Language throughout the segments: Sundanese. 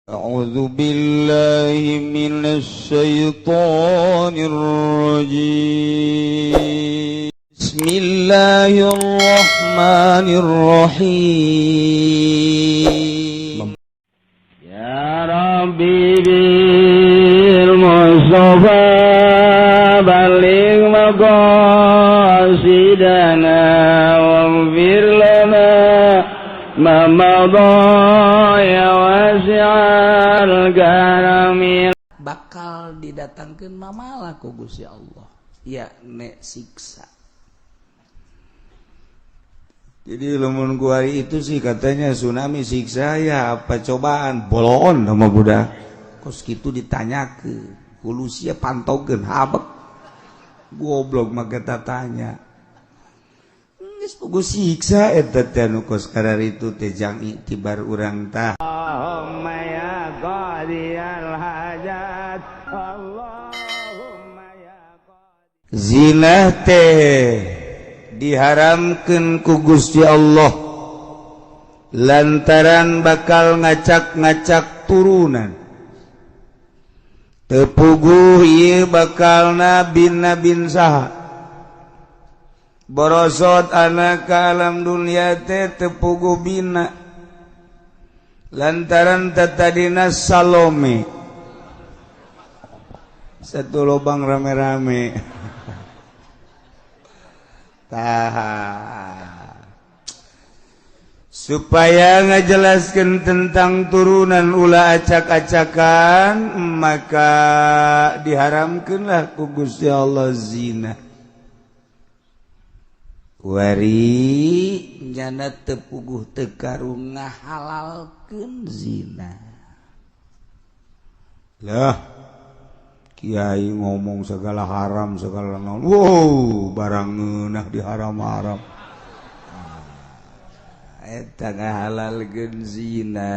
أعوذ بالله من الشيطان الرجيم. بسم الله الرحمن الرحيم. يا ربي بالمصطفى بلغ مقاصدنا واغفر لنا ما مضى يا واسع الكرم. Bakal didatangkan mamala ku Gusti Allah ya nek siksa. Jadi lamun kuari itu sih katanya tsunami siksa ya, apa cobaan bolon sama budak kos gitu ditanyakeun ku sia, pantogeun habek goblok mah kita tanya geus puguh siksa eta teh nu kos kararitu teh jang iktibar urang tah. Allahumma ya qadiyal hajat, Allahumma ya. Zina teh diharamkan ku Gusti Allah lantaran bakal ngacak-ngacak turunan. Teu puguh ieu bakal nabi-nabin saha borosot anak ke alam dunia teh teu puguh bina lantaran tatadina Salome satu lubang rame-rame. Tah, supaya ngajelaskan tentang turunan ulah acak-acakan, maka diharamkanlah ku Gusti Allah zina. Wari nyana teu puguh teu karung ngahalalkeun zina Lah, kiai ngomong segala haram segala naon. Wow, barang ngeunah diharam-haram. Eta ngahalalkeun zina.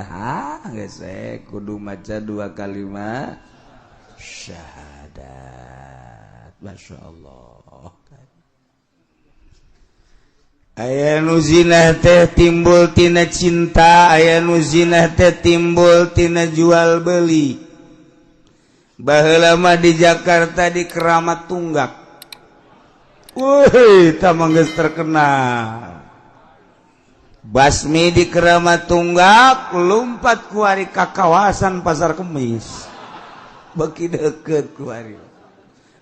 Ha, geus kudu maca dua kalimat syahadat. Masya Allah. Aya nu zina teh timbul tina cinta, aya nu zina teh timbul tina jual beli. Baheula mah di Jakarta di Keramat Tunggak. Wih, tamang geus terkenal. Basmi di Keramat Tunggak lumpat kuari ka kawasan Pasar Kemis. Beki deket kuari.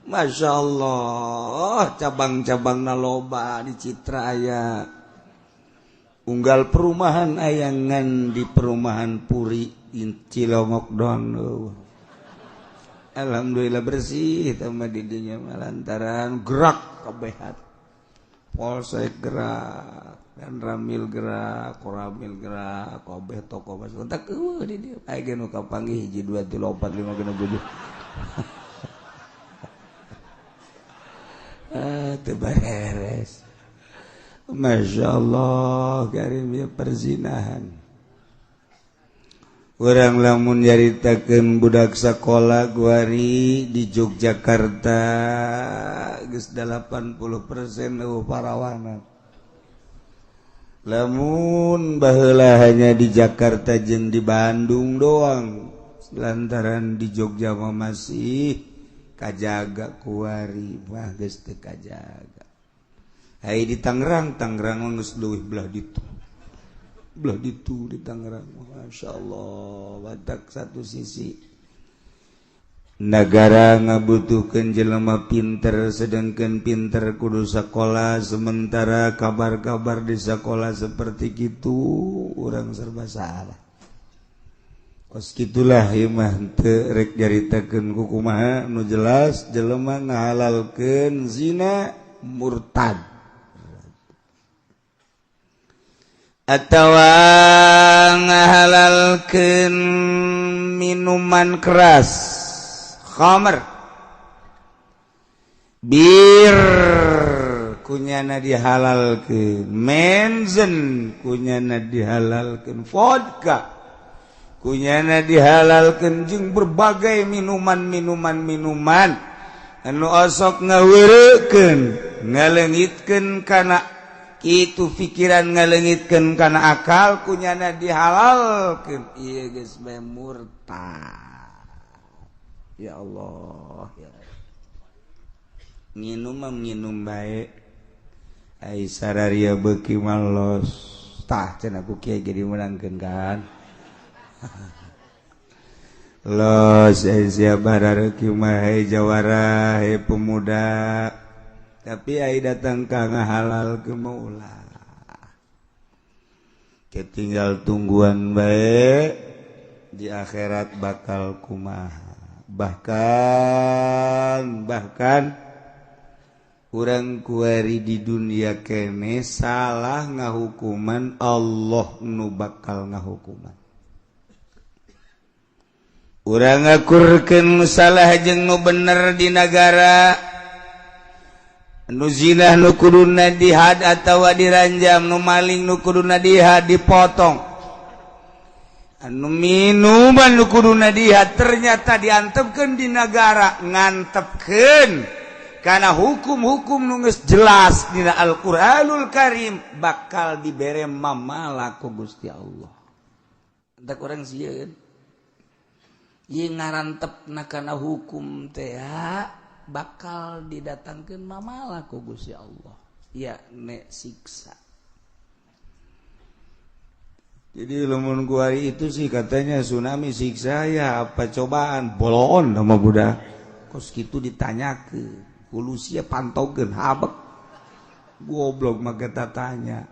Masya Allah, cabang-cabang loba di Citra aya, unggal perumahan ayangan di perumahan Puri Cilongok doang. Alhamdulillah bersih sama didinya lantaran gerak kebehat Polsek gerak dan Ramil gerak, Koramil gerak, kabeh toko masuk tak eueuh di dieu. Aya ge nu kapanggih hiji, dua, tilu, opat, lima, genep, tujuh. Ah, teu beres. Masya Allah karim ya perzinahan. Urang lamun nyaritakeun budak sekolah guari di Yogyakarta geus 80% eueuh parawanan. Lamun baheula hanya di Jakarta jeung di Bandung doang, lantaran di Jogja mah masih kajaga, kuari mah geus teu kajaga. Hai di Tangerang, Tangerang mah geus leuwih belah ditu. Belah ditu di Tangerang. Masya Allah, batak satu sisi negara ngabutuhkeun jelema pinter, sedangkan pinter kudu sekolah, sementara kabar-kabar di sekolah seperti gitu orang serba salah. Kos gitulah ieu mah teu rek nyaritakeun ku kumaha. Nu jelas jelema ngahalalkeun zina murtad atawa ngahalalkeun minuman keras, khamr, bir kunyana dihalalkeun, menzen kunyana dihalalkeun, vodka kunyana dihalalkeun, jeung berbagai minuman-minuman minuman anu osok ngaweurekeun, ngaleungitkeun kana Kitu pikiran ngalengitkeun kana akal kunyana dihalalkeun ieu geus bae murtad. Ya Allah ya. Nginum mah nginum bae ai sararia beuki malos tah cenah ku kiai ge dimeunangkeun kan. Los siap barareuki mah hei jawara hei pemuda tapi ai datang ka ngahalal ke maulah ketinggal tungguan bae di akhirat bakal kumaha. Bahkan urang kuari di dunia kene salah ngahukuman Allah nu bakal ngahukuman. Urang ngakurkeun salah jeung nu bener di nagara nu zinah nu kuduna dihad atawa diranjam, nu maling nu kuduna dihad dipotong, anu minuman nu kuduna dihad ternyata diantepkeun di nagara ngantepkeun karena hukum-hukum nu geus jelas dina Al-Qur'anul Karim bakal dibere mamala ku Gusti Allah. Entak urang sieun ieu ngarantepna kana hukum teh bakal didatangkeun mamala ku Gusti Allah ya nek siksa. Jadi lamun kuari itu sih katanya tsunami siksa ya apa cobaan boloon sama budak kos kitu ditanyakeun ku sia pantaukeun habek goblok mah kita tanya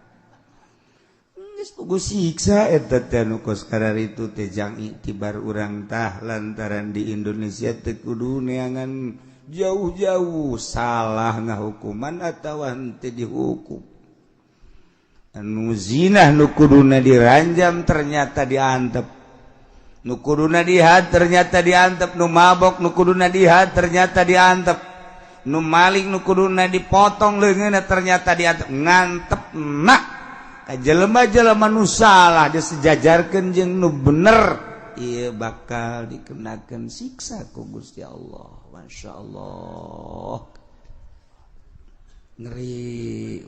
geus pugu siksa eta teh nu kos kararitu teh jang iktibar urang tah lantaran di Indonesia teu kudu neangan jauh-jauh salah ngahukuman atawa henteu dihukum. Anu zinah nu kuduna diranjam ternyata diantep, nu kuduna dihad ternyata diantep, nu mabok nu kuduna dihad ternyata diantep, nu maling nu kuduna dipotong leungeunna ternyata diantep. Ngantep nak ka jelema-jelema nu salah disejajarkeun jeung nu bener ieu bakal dikenakeun siksa ku Gusti Allah. Masya Allah ngeri.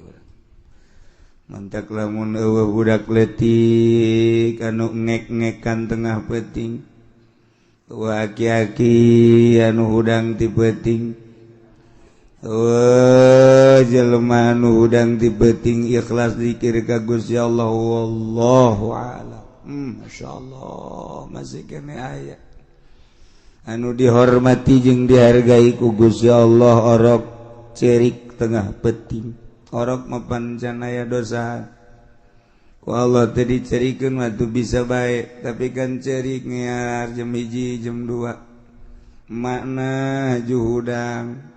Mantak lamun eueuh budak leutik anu ngek-ngekan tengah peuting, eueuh aki-aki anu hudang ti peuting, eueuh jelema anu hudang ti peuting ikhlas zikir ka Gusti Allah wallahu a'lam. Masya Allah masih kene aya anu dihormati jeung dihargai ku Gusti Allah orok cerik tengah peuting. Orok mapan can aya dosa ku Allah teh dicerikeun mah teu bisa bae tapi kan cerik ngear jam 1 jam 2 makna juhudang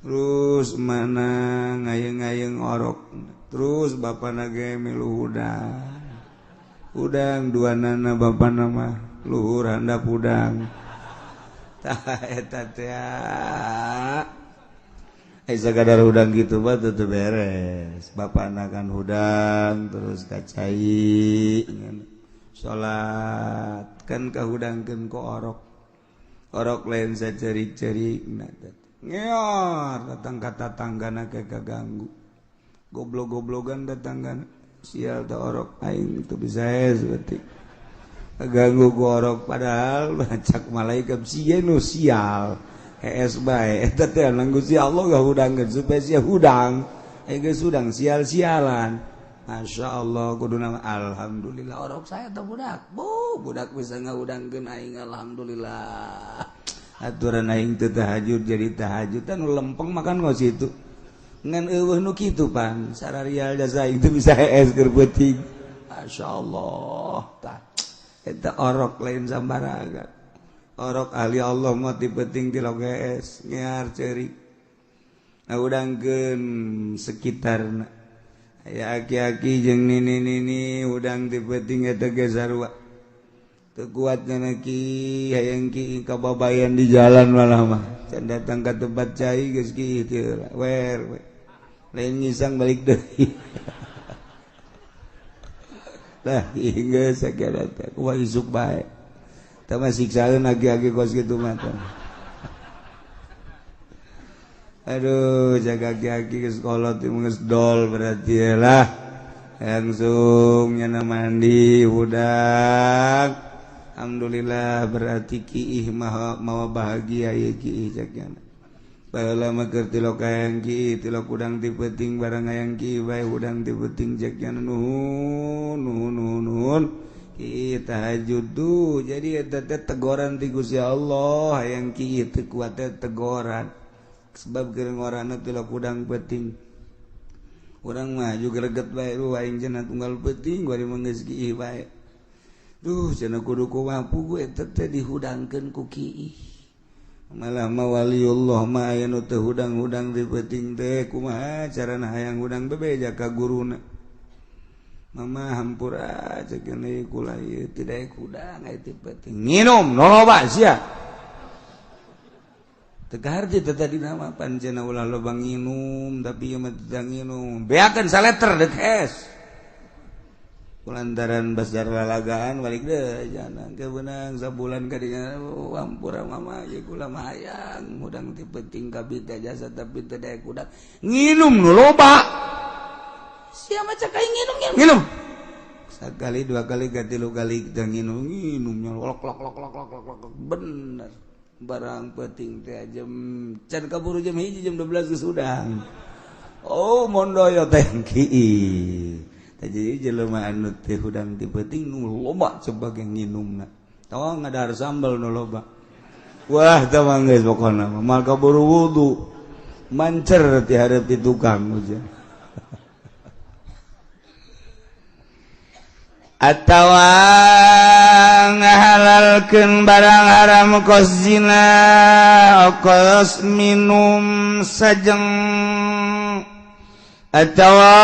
terus makna ngayeng-ngayeng orok terus bapana ge milu hudang hudang dua nana bapana mah luhur handap hudang tah eta teh sakadar hudang gitu mah teu beres. Bapana kan hudang terus kacai salat kan kahudangkeun ku orok. Orok lain sacerik-cerik ngeor datang ka tatanggana ke kaganggu. Goblok-goblogan datanggana sial teh orok aing teu bisa berarti. Kaganggu ku orok padahal cak malaikat sieun nu sial. Hees bae eta teh Gusti Allah ngahudangkeun supaya sia hudang. Geus hudang sial-sialan. Masya Allah kuduna alhamdulillah orok saya teh budak. Bu, budak bisa ngahudangkeun aing alhamdulillah. Aturan aing teu tahajud jadi tahajud nu lempeng makan kos itu. Ngan eueuh nu kitu pan sararial jasa aing teu bisa hees keur peuting. Masya Allah tah eta orok lain sambarangan. Orok ahli Allah mah ti peuting ti loges ngear ceurik. Ngahudangkeun sekitarna. Aya aki-aki jeung nini-nini hudang ti peuting eta ge sarua. Teu kuat nya ki hayang ki kababayan di jalan malah mah. Can datang ka tempat cai geus ki teu wer we. Lain ngisang balik deui. Lah geus sagala teh kumaha isuk bae. Tama siksaeun agi-agi kos kitu mah teh. Aduh jaga kaki geus kolot geus dol berarti lah. Langsung nyana mandi hudang. Alhamdulillah berarti kiih maha mawa bahagia ieu kiih cek nyana. Baheula mah keur tilok hayang kiih tilok hudang ti peuting barang hayang kiih bae hudang ti peuting cek nyana nuhun nuhun nuhun nuhun. Kiih tahajud tuh jadi eta teh tegoran ti Gusti Allah hayang kiih teu kuat teh tegoran. Sebab keur ngorana tilok hudang peuting. Urang mah juga greget bae lu aing cenah tunggal peuting bari mah geus kiih bae. Duh cenah kudu kumaha pugu eta teh dihudangkeun ku kiih. Malah mah waliullah mah aya nu teu hudang-hudang di peuting teh kumaha carana hayang hudang bebeja ka guruna. Mama hampura cek ieu kula ieu teu daek hudang aya ti peuting. Nginum loba sia. Tegar teh tadi nama pancena ulah loba nginum tapi ieu mah teu nginum. Beakeun saleter deuk es. Kulantaran basar lalagaan balik deh jangan kebenang sabulan kadinya ampura mama ieu kula mah hayang hudang ti peuting kabeh teh jasa tapi teu daek hudang. Nginum nu loba. Sia mah cek aing nginum nginum. Nginum. Sakali dua kali katilu kali teu nginum nginumnya lok lok lok lok lok lok bener. Barang penting teh jam can kaburu jam 1 jam 12 geus hudang. Oh mondoyo teh kiih. Jadi jelema anu teh hudang ti peuting nu loba sebagai nginumna. Tong ngadahar sambal nu loba. Wah teh mah geus pokona mah mal kaburu wudu. Mancer ti hareup ti tukang hujan. Atawa ngahalalkeun barang haram kos zina kos minum sajeng atawa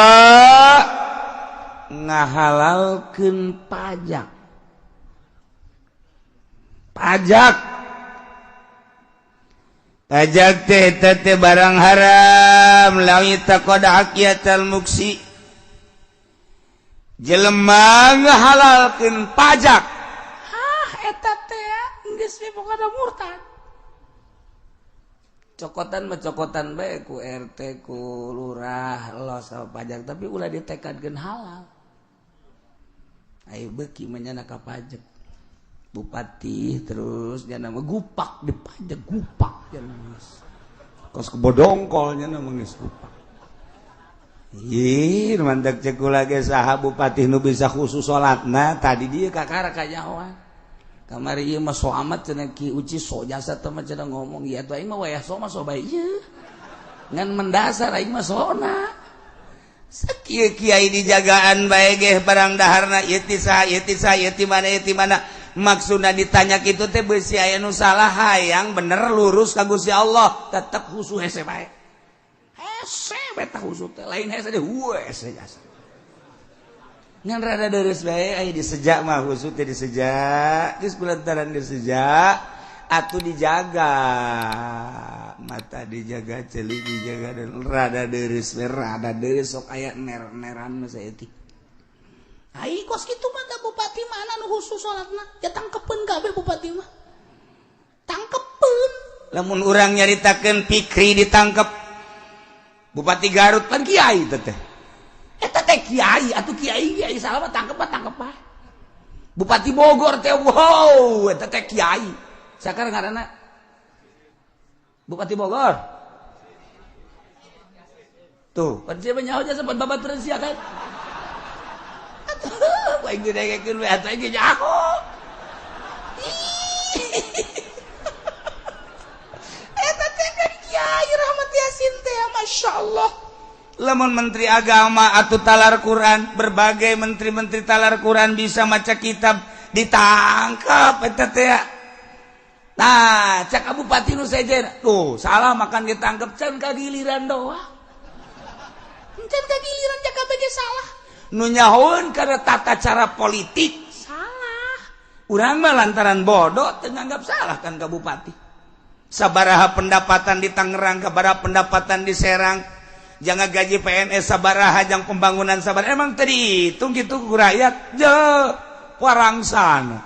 ngahalalkeun pajak pajak pajak teh teh barang haram lawi taqad haqiyatal muksi jelema ngahalalkeun pajak. Hah eta teh geus we pokona murtad. Cokotan mah cokotan bae ku RT ku lurah los pajak tapi ulah ditekadkeun halal. Ayo beuki mah nyana ka pajak. Bupati terus nyana mah gupak di pajak gupak nya geus. Kos kebodongkol nyana mah geus gupak. Ih, mantak cek kula ge saha bupati nu bisa khusus salatna tadi dieu kakara kanyahoan. Kamari ieu mah so amat cenah Ki Uci so jasa teh mah cenah ngomong ieu atuh aing mah wayah so mah so bae ieu. Ngan mendasar aing mah sona. Sakieu kiai dijagaan bae ge barang daharna ieu ti saha ieu ti saha ieu ti mana ieu ti mana. Maksudna ditanya kitu teh beusi aya nu salah hayang bener lurus ka Gusti Allah tetep khusus hese bae. Hese bae tah khusus teh lain hese deh hese jasa. Ngan rada deres bae aya disejak mah khusus teh disejak geus kulantaran disejak atuh dijaga mata dijaga ceuli dijaga dan rada deres bae rada deres sok aya ner-neran mah saeutik. Ai kos kitu mah da bupati mana nu khusus salatna ya tangkepeun kabeh bupati mah. Tangkepeun. Lamun urang nyaritakeun Pikri ditangkep Bupati Garut pan kiai teh. Eta teh kiai atuh kiai kiai salah mah tangkep tangkep ah. Bupati Bogor teh wow eta teh kiai. Sakarang ngaranna Bupati Bogor. Tuh, pan sia nyaho jasa pan babaturan sia kan. Atuh, aing didengekeun we atuh aing nyaho. Eta teh kan kiai Rahmat Yasin teh Masya Allah. Lamun menteri agama atau talar Quran, berbagai menteri-menteri talar Quran bisa maca kitab ditangkap eta teh. Nah, cak bupati nu sejen, tuh salah makan ditangkep can kagiliran doa. Can kagiliran cak kabeh salah. Nu nyahoeun kana tata cara politik salah. Urang mah lantaran bodoh teu nganggap salah kan ka bupati. Sabaraha pendapatan di Tangerang, sabaraha pendapatan di Serang, jangan gaji PNS sabaraha, jang pembangunan sabaraha. Emang tadi hitung gitu ku rakyat, je parangsana.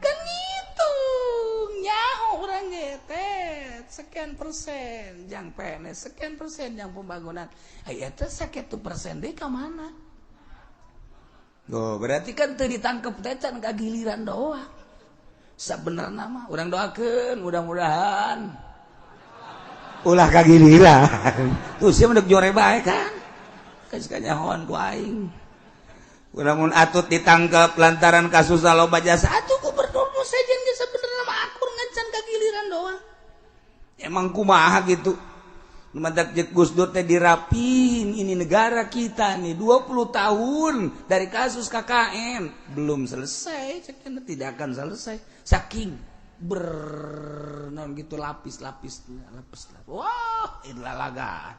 Kan ngitung nyaho urang Sekian persen jang PNS, sekian persen jang pembangunan. Aya teh sakitu persen deui ka mana? Oh, berarti kan teu ditangkep teh can kagiliran doang. Sabenerna mah urang doakeun mudah-mudahan ulah kagiliran. Tuh sia mah jore bae kan. Geus kanyahoan ku aing. Lamun Atut ditangkap lantaran kasus loba jasa, atuh gubernur nu sejen ge sabenerna mah akur ngan can kagiliran doang. Emang kumaha gitu. Mantak jeung Gus Dur teh dirapin ini negara kita nih 20 tahun dari kasus KKN belum selesai, ceknya tidak akan selesai. Saking ber non gitu lapis-lapis lapis lapis. Wah, laga.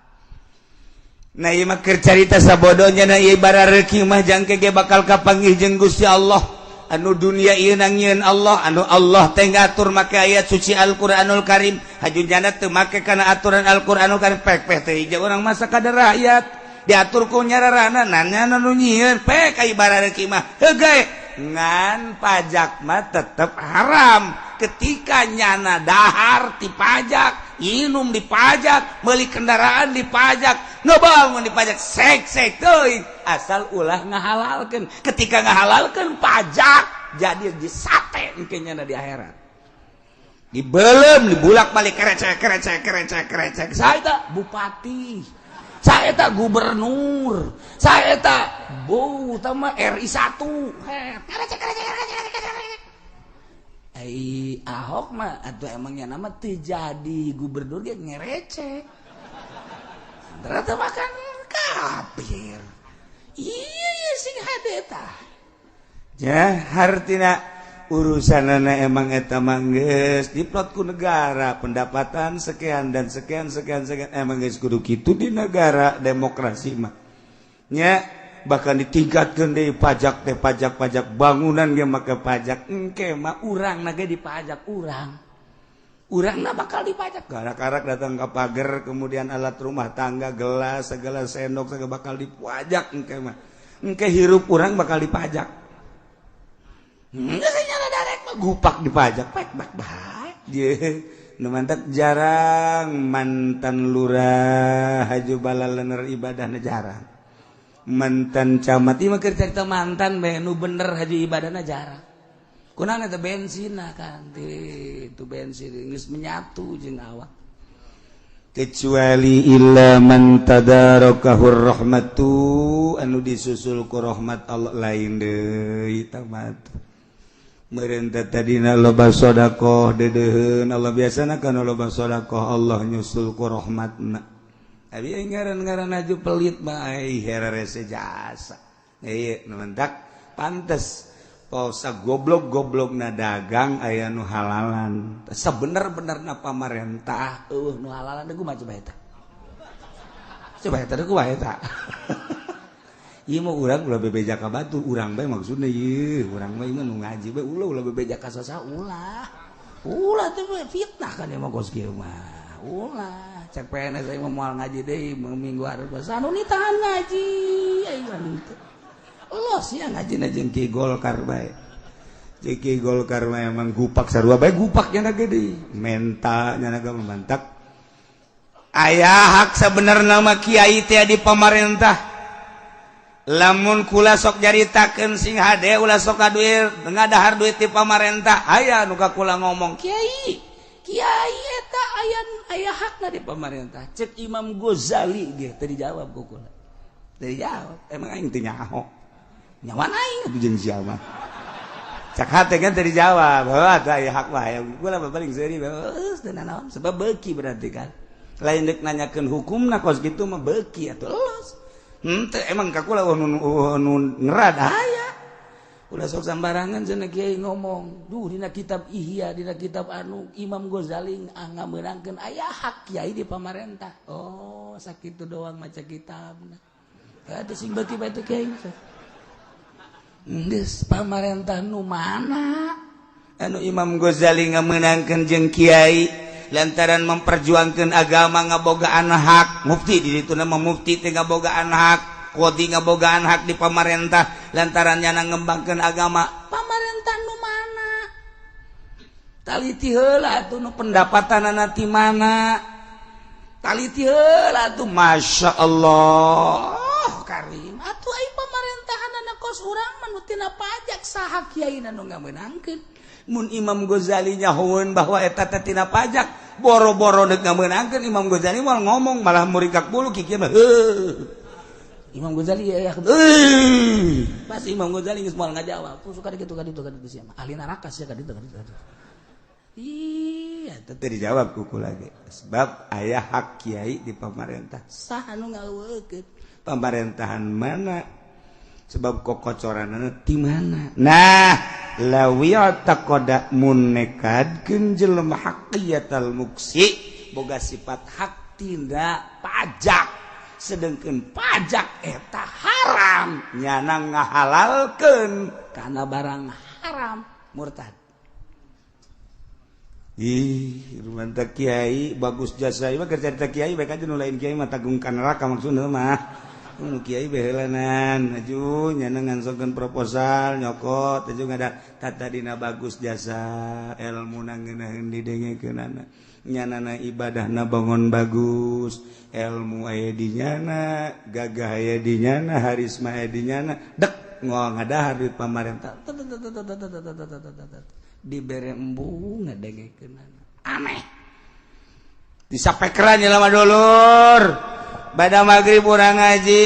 Nah ieu mah keur carita sabodonya, na ieu barareuki mah jangke ge bakal kapanggih jeung Gusti Allah. Anu dunia ieu nangieun Allah, anu Allah teh ngatur make ayat suci Al-Qur'anul Karim, haju nyana teu make kana aturan Al-Qur'anul Karim pek-pek teh hiji urang masa kadar rakyat diatur ku nyararana nanya nu nyieun pek ai barareuki mah heuh ngan pajak mah tetep haram ketika nyana dahar dipajak, minum dipajak, beli kendaraan dipajak, ngebangun dipajak, sek sek teuing asal ulah ngahalalkeun. Ketika ngahalalkeun pajak jadi disate engke nyana di akhirat, dibelem dibulak balik kerecek kerecek kerecek kerecek. Saya tak bupati, saya tak gubernur, saya tak bu utama RI 1. Kerecek kerecek kerecek kerecek. Ai Ahok mah atau emangnya nama terjadi gubernur dia ngerecek. Ternyata makan kafir. Iya iya sing hade tah. Ya hartina urusanana emang eta mah geus diplot ku negara, pendapatan sekian dan sekian sekian sekian, emang geus kudu kitu di negara demokrasi mah. Nya bahkan ditingkatkeun deui pajak teh, pajak-pajak bangunan ge make pajak, engke mah urang ge dipajak urang. Urang na bakal dipajak. Karak-karak datang ke pagar, kemudian alat rumah tangga, gelas, segala sendok segala bakal dipajak engke mah. Engke hirup urang bakal dipajak. Geus nyala darek mah gupak dipajak pek bak bae. Ye, nu mantak jarang mantan lurah haju balalener ibadahna jarang. Mantan camat ieu mah keur carita mantan bae nu bener haju ibadahna jarang. Kunaon eta bensin kan itu bensin geus menyatu jeung awak. Kecuali illa man tadarakahur rahmatu, anu disusul ku rahmat Allah lain deui tamat. Meureun teh tadina loba sedekah deudeuheun Allah, biasana kana loba sedekah Allah nyusul ku rahmatna. Abi ngaran-ngaran aju pelit mah ai hererese jasa. Ieu nu mentak pantes pausa goblok-goblok na dagang aya nu halalan. Sebener-benerna pamarentah eueuh nu halalan deui kumaha coba eta. Coba eta deui kumaha eta. Ieu mah urang ulah bebeja ka batur, urang bae maksudna ieu, urang bae mah nu ngaji bae ulah ulah bebeja ka sasa ulah. Ulah teh fitnah kan ieu mah kos kieu mah. Ulah cek PNS aing mah moal ngaji deui minggu hareup. Anu ditahan ngaji aing mah henteu. Los ya ngaji na jeung Ki Golkar bae. Jeung Ki Golkar mah emang gupak sarua bae gupak nya gede. Menta nya ge mantak. Aya hak sebenarna mah kiai teh di pamarentah. Lamun kula sok nyaritakeun sing hade ulah sok kaduir ngadahar duit di pamarentah, aya nu ka kula ngomong kiai kiai eta aya aya hakna di pamarentah. Cek Imam Ghazali ge teu dijawab ku kula. Teu dijawab, emang aing teu nyaho. Nyawan aing atuh jeung sia mah. Cak hate kan teu dijawab, heuh atuh aya hak mah aya kula paling seuri geus teu nanaon sebab beuki berarti kan. Lain deuk nanyakeun hukumna kos kitu mah beuki atuh los. Henteu emang ka kula nu ngerad aya. Ulah sok sambarangan cenah kiai ngomong. Duh dina kitab Ihya, dina kitab anu Imam Ghazali ngameunangkeun aya hak kiai di pamarentah. Oh, sakitu doang maca kitabna. Atuh sing beuki bae teh kiai. Geus pamarentah nu mana? Anu Imam Ghazali ngameunangkeun jeung kiai lantaran memperjuangkan agama ngabogaan hak mufti di ditu nama mufti teh ngabogaan hak, qadhi ngabogaan hak di pamarentah lantaran nyana ngembangkeun agama. Pamarentah nu mana? Taliti heula atuh nu pendapatanana ti mana. Taliti heula atuh, Masya Allah karim atuh ai pemerintahanana kos urang mah nu tina pajak, saha kiai nu ngamenangkeun? Mun Imam Ghazali nyahoeun bahwa eta teh tina pajak, boro-boro deuk ngamenangkeun, Imam Ghazali moal ngomong, malah murikak bulu kikieu mah. Heuh, Imam Ghazali ya, heuh, pasti Imam Ghazali geus moal ngajawab. Tuh suka kitu ka ditu ka ditu, sia mah ahli neraka sia, ka ditu ka ditu. Iya, teu dijawab kuku lagi. Sebab aya hak kiai di pemerintah. Saha nu ngaweukeun? Pemerintahan mana? Sebab kokocoranana ti mana? Nah, law i'taqada mun nekadkeun jelema haqiyatal muksi, boga sifat hak tindak pajak. Sedangkan pajak eta haram, nyana ngahalalkeun kana barang haram, murtad. Ih, mantap kiai bagus jasa ieu mah, kerja kiai baik aja, nu lain kiai mah tanggung ka neraka maksudna mah. Nu kiai behelanan aju nyana ngangsongkeun proposal nyokot aju ngada tata dina bagus jasa, ilmu ngeunaheun didengekeunana, nyanana ibadahna bangun bagus, ilmu aya di nyana, gagah aya di nyana, harisma aya di nyana, dek ngoal ngadahar duit pamarentah dibere embung ngadengekeun, aneh disapekeran jelema. Dulur, pada maghrib urang ngaji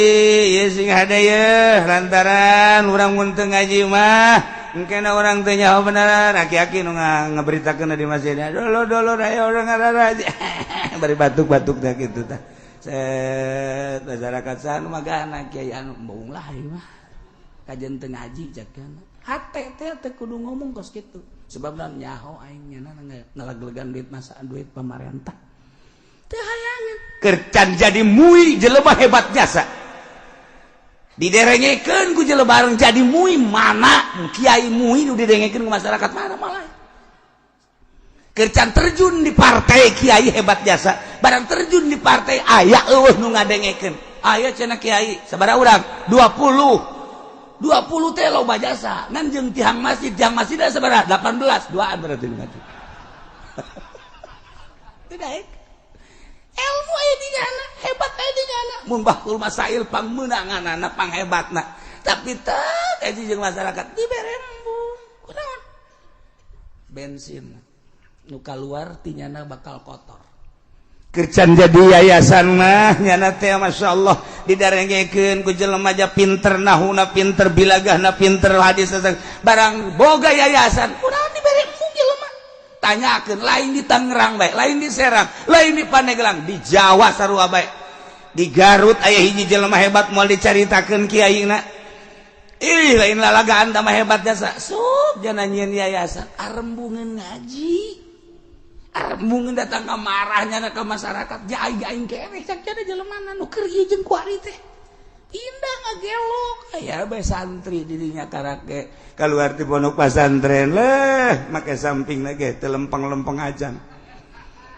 ieu sing hade ye, lantaran urang mun teu ngaji mah engkena urang teu nyaho bener. Aki-aki nu ngaberitakeun di masjid, "Dulur, dulur, ayo urang ngaji," bari batuk-batuk dah kitu tah. Set masyarakat sana magana kiai anu embung lah ieu mah kajen teu ngaji cak hate teh teh kudu ngomong kos kitu, sebab dan nyaho aing nyana ngalaglegan duit masa duit pemerintah teu hayangeun. Kercan jadi mui jelema hebat jasa diderengekeun ku jelema bareng jadi mui, mana kiai mui nu didengekeun ku masyarakat, mana malah kercan terjun di partai. Kiai hebat jasa barang terjun di partai, aya eueuh nu ngadengekeun, aya cenah kiai sabaraha urang, 20 20 teh loba jasa, ngan jeung tiang masjid, tiang masjid ada sabaraha? 18, duaan berarti ngaji tidak. Ilmu aya di nyana, hebat aya di nyana, mun bahul masail pangmeunanganana, panghebatna, tapi teu kaji jeung masyarakat dibere embung. Kunaon? Bensin nu kaluar ti nyana bakal kotor. Kercan jadi yayasan mah nyana teh Masya Allah didarengekeun ku jelema aja pinter nahuna, pinter bilagahna, pinter hadis, barang boga yayasan, kunaon dibere embung jelema? Tanyakeun, lain di Tangerang bae, lain di Serang, lain di Pandeglang, di Jawa sarua bae. Di Garut aya hiji jelema hebat, moal dicaritakeun kiaina. Ih, lain lalagaan mah hebat jasa sup jana nyieun yayasan, arembungeun ngaji, arembungeun datang ka marahnya ke masyarakat, jai aing keneh cak cenah jelema nu keur ieu jeung kuari teh indah ngagelok aya bae santri dirinya karake keluar di pondok pesantren leh make samping lagi teu lempeng-lempeng ajan.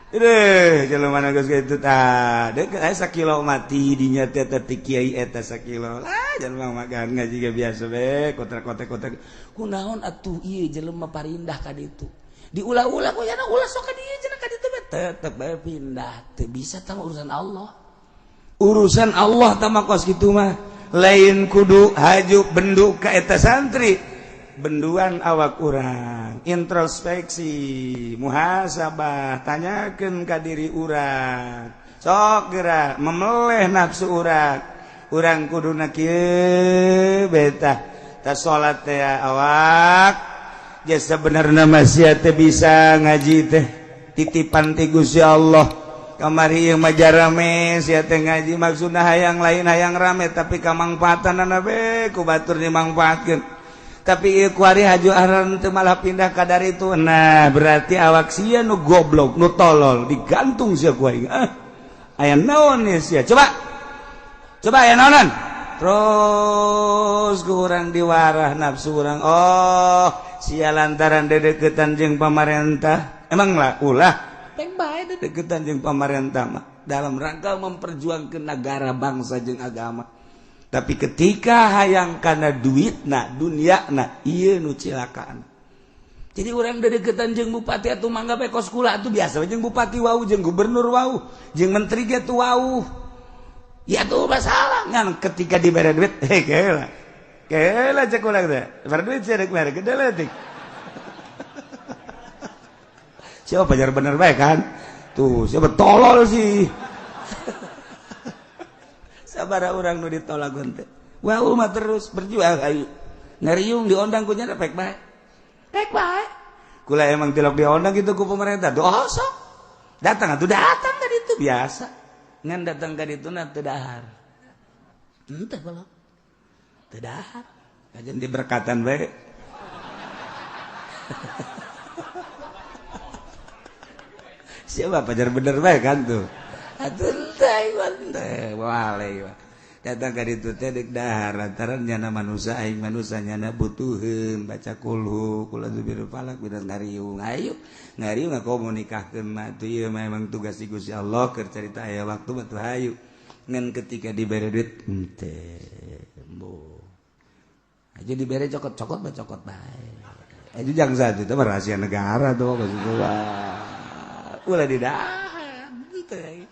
Deh, jelema geus kitu tah. Deuk aya sakilo mati dinya teh teh kiai eta sakilo. Lah, jelema magan ngaji ge biasa be, kotak-kotak-kotak. Kunaon atuh ieu jelema parindah ka ditu? Diulah-ulah ku nya, ulah sok ka dieu cenah, ka ditu bae tetep bae pindah. Teu bisa tah, urusan Allah. Urusan Allah tah mah kos kitu mah. Lain kudu haju bendu ka eta santri. Benduan awak urang, introspeksi, muhasabah, tanyakan ka diri urang, sok gerak memeleh nafsu urang. Urang kuduna kieu beta ta salat teh awak jasa sebenarnya masih teh bisa ngaji teh titipan ti Gusti Allah. Kamari ieu mah jarame sia teh ngaji, maksudna hayang lain hayang rame, tapi kamangfaatanana be ku batur dimangfaatkeun, tapi ieu kuari haju aran teu malah pindah ka dari itu. Nah, berarti awak sia nu goblok, nu tolol, digantung sia ku aing. Ah, aya naon nih sia? Coba coba, aya naonan? Terus ku urang diwarah nafsu urang. Oh, sia lantaran dedeketan jeung pamarentah. Emang lah ulah peng bae dedeketan jeung pamarentah mah dalam rangka memperjuangkan negara, bangsa jeung agama, tapi ketika hayang karena duit, nah dunia, nah iya nu cilakaan. Jadi orang dedeketan jeung bupati atuh mangga bae kos kula atuh biasa jeung bupati wau, jeung gubernur wau, jeung menteri ge tuh wau. Ya tuh masalah ngan ketika dibere duit heh keula. Keula cek urang teh. Bere duit sia rek mere gede leutik. Siapa pajar bener bae kan? Tuh, siapa tolol sih. Sabaraha urang nu ditolak teh. Wau mah terus berjuang ayo. Ngariung diondang ku nya pek bae. Pek bae. Kula emang tilok diondang gitu ku pemerintah. Doh sok. Datang atuh datang ka ditu biasa. Ngan datang ka ditu na teu dahar. Henteu balok. Teu dahar. Kajen diberkatan bae. Siapa pajar bener bae kan tuh. Atuh teh teh wale datang ka ditu teh deuk dahar lantaran nyana manusia aing manusia nyana butuheun baca kulhu kula zubir falak bidas ngariung ayo ngariung ngakomo nikahkeun mah tuh ieu mah emang tugas Gusti Allah keur carita aya waktu mah tuh hayu ngan ketika dibere duit henteu embo aja dibere cokot-cokot mah cokot bae aja jang satu itu mah rahasia negara tuh maksud ulah didahar henteu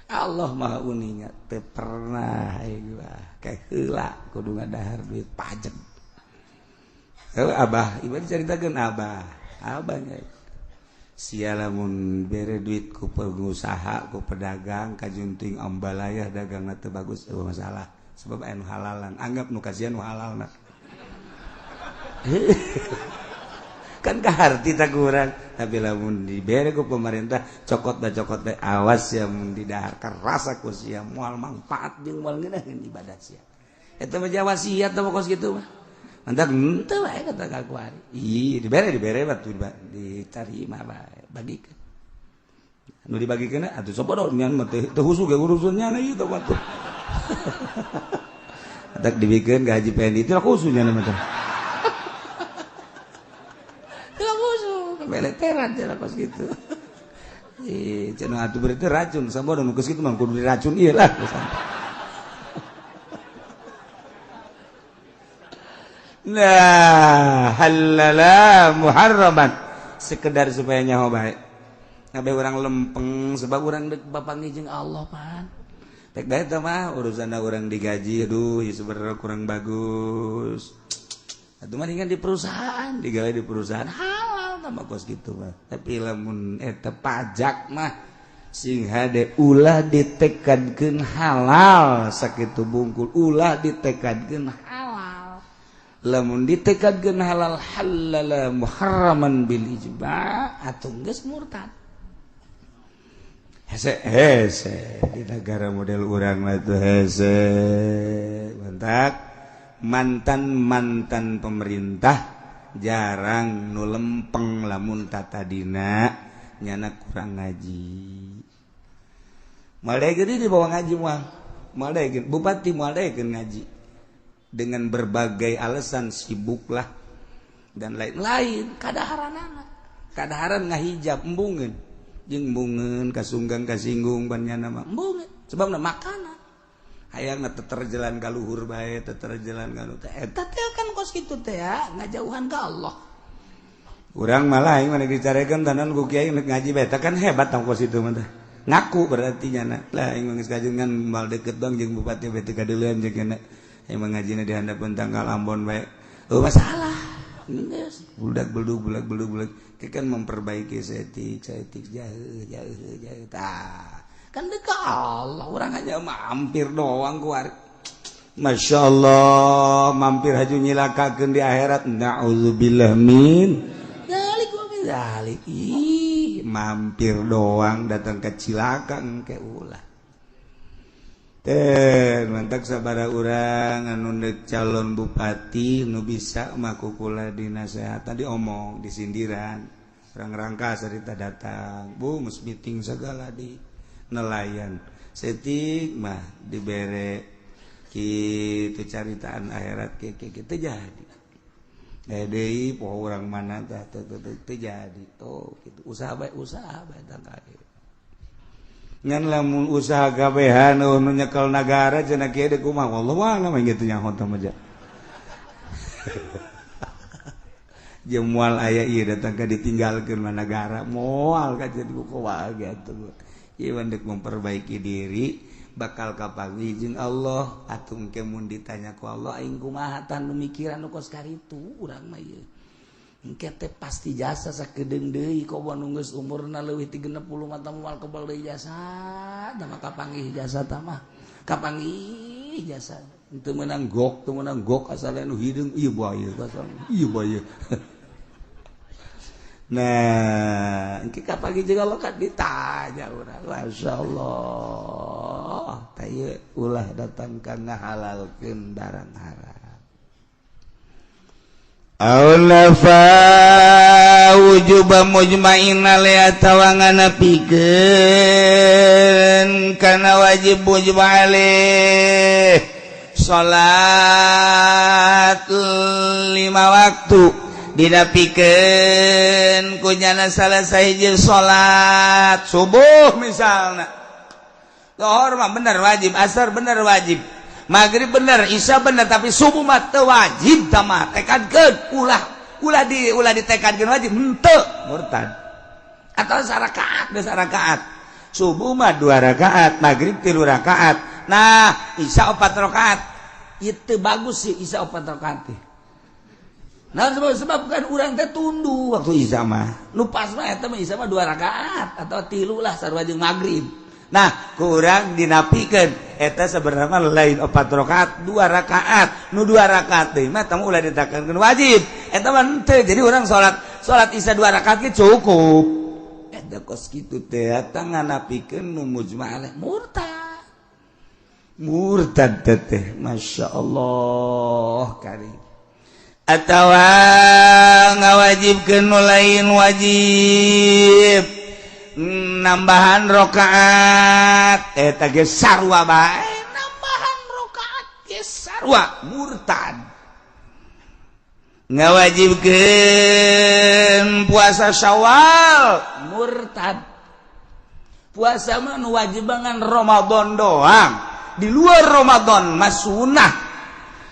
Allah maha uninga teu pernah aing kayak heula kudu ngadahar duit pajak. Heuh abah, ieu dicaritakeun abah. Abah nya sia lamun bere duit ku pengusaha, ku pedagang kajunting ambalayah dagangna teu bagus eueuh masalah. Sebab aya nu halalan, anggap nu kasihan nu halalna. Kan kaharti takuran tapi lamun dibere ku pemerintah cokot da cokot bae awas ya mun didahar kerasa ku sia moal manfaat jeung moal ngeunaheun ibadah sia eta mah wasiat teh kos kitu mah mantak henteu bae kata ka kuari ih dibere batu diterima bae bagikeun nu dibagikeun atuh sobodo nyan mah teu husu ge urusannya na ieu teh batu atak dibikeun ka Haji Pendi teh khususnya mah teh beleteran jalan pas gitu. Ih, cenah atuh berarti racun, sabodo nu geus kitu mah kudu diracun ieu lah. Nah, halala muharraman sekedar supaya nyaho bae. Ngabe urang lempeng sebab urang deuk bapanggih jeung Allah pan. Tek bae teh mah urusanna urang digaji, aduh ieu sebenarnya kurang bagus. Atuh mah di perusahaan, digawe di perusahaan halal mah kos gitu mah. Tapi lamun eta pajak mah sing hade ulah ditekadkeun halal sakitu bungkul, ulah ditekadkeun halal. Lamun ditekadkeun halal halala muharraman bil ijma' atuh geus murtad. Hese hese di negara model urang mah tuh hese. Mantak mantan-mantan pemerintah jarang nu lempeng lamun tatadina nyana kurang ngaji. Moal daekeun dibawa ngaji moal. Moal daekeun bupati moal daekeun ngaji. Dengan berbagai alasan sibuklah dan lain-lain kadaharanana. Kadaharan ngahijab embungeun. Jeung embungeun kasunggang kasinggung ban nyana mah embungeun sebabna makanan. Hayangna teter jalan ka luhur bae, teter jalan ka nu teh. Eta teh kan kos kitu teh ya, ngajauhan ka Allah. Urang malah aing mah dicarekeun tanan ku kiai nek ngaji bae, eta kan hebat tong kos itu mah teh. Ngaku berarti nyana. Lah aing mah geus kajungan mal deket bang jeung bupati bae teu kadeuleun jeung nyana. Aing mah ngajina di handapeun tanggal Ambon bae. Oh masalah. Geus budak beldug budak beldug budak. Kan memperbaiki setik, setik jauh jauh jauh tah. Kan dekat Allah, orang hanya mampir doang keluar. Masya Allah, mampir haju nyilakakeun di akhirat. Na'udzubillah min dzalik wa min dzalik. Ih, mampir doang datang ke cilaka engke ulah. Teh, mantak sabara urang anu deuk calon bupati nu bisa mah kukula dinasehatan diomong, disindiran. Urang rangka sarita datang, bu geus meeting segala di nelayan setik mah dibere kitu caritaan akhirat ke kitu jadi deui poho urang mana tah teu jadi oh kitu usaha bae tangka ngan lamun usaha kabehan nu nyekel nagara cenah kieu deui kumaha wallahu a'lam kitu nyaho teh mah. Jeung moal aya ieu datang ka ditinggalkeun mah nagara moal ka jadi kumaha atuh. Ieu mah deuk memperbaiki diri bakal kapanggih jeung Allah atuh engke mun ditanya ku Allah aing kumaha tah nu mikiran nu kos karitu urang mah ieu. Engke teh pasti jasa sakedeung deui komo nu geus umurna leuwih ti 60 mah tah moal kebal deui jasa tah mah kapanggih jasa tah mah kapanggih jasa teu meunang gok asal nu hideung ieu bae asal ieu bae. Nah engke kapanggih jeung Allah kan ditanya urang masyaallah tah ieu ulah datang ka ngahalalkeun barang haram. Aulafa wujuba mujma'in alaihi atawa pikeun kana wajib mujma' alaih salat 5 waktu dinapikeun kunyana salah sahiji salat subuh misalna zuhur mah bener wajib, asar bener wajib, maghrib bener, isya bener, tapi subuh mah teu wajib tah mah tekadkeun ulah ulah di ulah ditekadkeun wajib henteu murtad. Atau sarakaat geus rakaat subuh mah 2 rakaat, maghrib 3 rakaat, nah isya 4 rakaat itu bagus sih isya 4 rakaat teh. Nah sebab kan urang teh tunduh waktu isya mah nu pas mah eta mah isya mah 2 rakaat atau 3 lah sarua jeung maghrib. Nah kurang dinapikeun eta sebenarnya lain 4 rakaat 2 rakaat nu 2 rakaat deui mah tamu ulah ditekankeun wajib eta mah henteu. Jadi urang salat isya 2 rakaat ge cukup eta kos kitu teh eta nganapikeun nu mujma' alaih murtad murtad teh masyaallah karim. Atawa ngawajibkeun nu lain wajib nambahan rakaat eta ge sarua bae nambahan rakaat ge sarua murtad. Ngawajibkeun puasa Syawal murtad. Puasa mah nu wajib ngan Ramadan doang, di luar Ramadan mah sunah.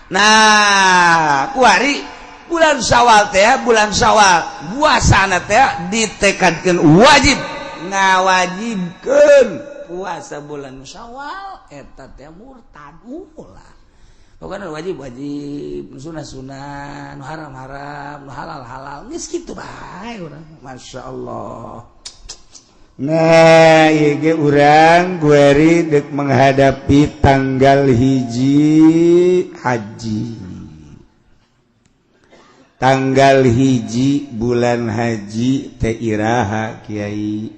Nah kuari bulan Syawal teh bulan Syawal puasana teh ditekadkeun wajib ngawajibkeun puasa bulan Syawal eta teh murtad ulah. Pokoknya wajib wajib, sunah sunah, nu haram haram, nu halal halal, geus kitu bae urang. Masyaallah. Nah, ieu ge urang gueri deuk menghadapi tanggal 1 haji. Tanggal 1 bulan haji teh iraha kiai.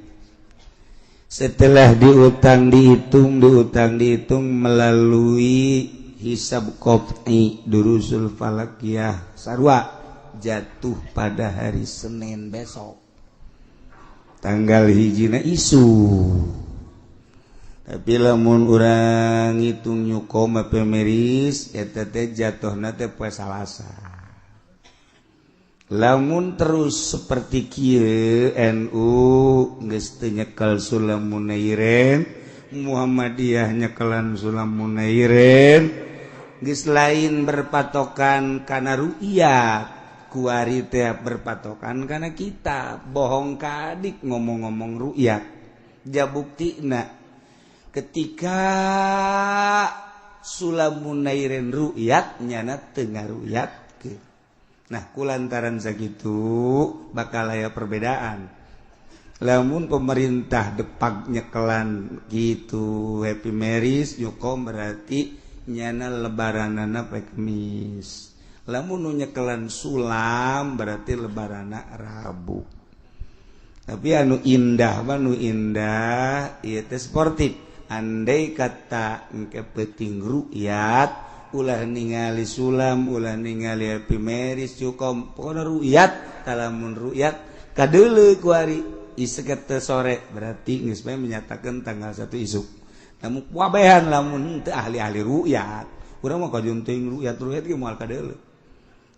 Setelah diutang dihitung, diutang dihitung melalui hisab qot'i durusul falakiyah sarwa jatuh pada hari Senin besok tanggal 1 isu. Tapi lamun urang ngitung nyukom pemeris eta teh jatuhna teh poe Salasa. Lamun terus seperti kieu NU geus teu nyekel Sulam Munairin, Muhammadiyah nyekelan Sulam Munairin, geus lain berpatokan kana ru'yat, kuari teh berpatokan kana kitab. Bohong kadik ngomong-ngomong ru'yat. Jabuktina ketika Sulam Munairin ru'yat nyana teu ngaru'yatkeun. Nah kulantaran sakitu bakal aya perbedaan. Lamun pemerintah depak nyekelan gitu happy marriage nyukom berarti nyana lebaranana poe Kemis. Lamun nu nyekelan sulam berarti lebaranana Rabu. Tapi anu indah mah nu indah ieu teh sportif. Andai kata engke peuting ru'yat ulah ningali sulam, ulah ningali happy marriage cukom, pokona ru'yat. Lamun ru'yat kadeuleu kuari isuk teh sore berarti geus bae menyatakan tanggal 1 isuk. Namun wabehan lamun teu ahli-ahli ru'yat. Urang mah kajeun teuing ru'yat-ru'yat ge moal kadeuleu.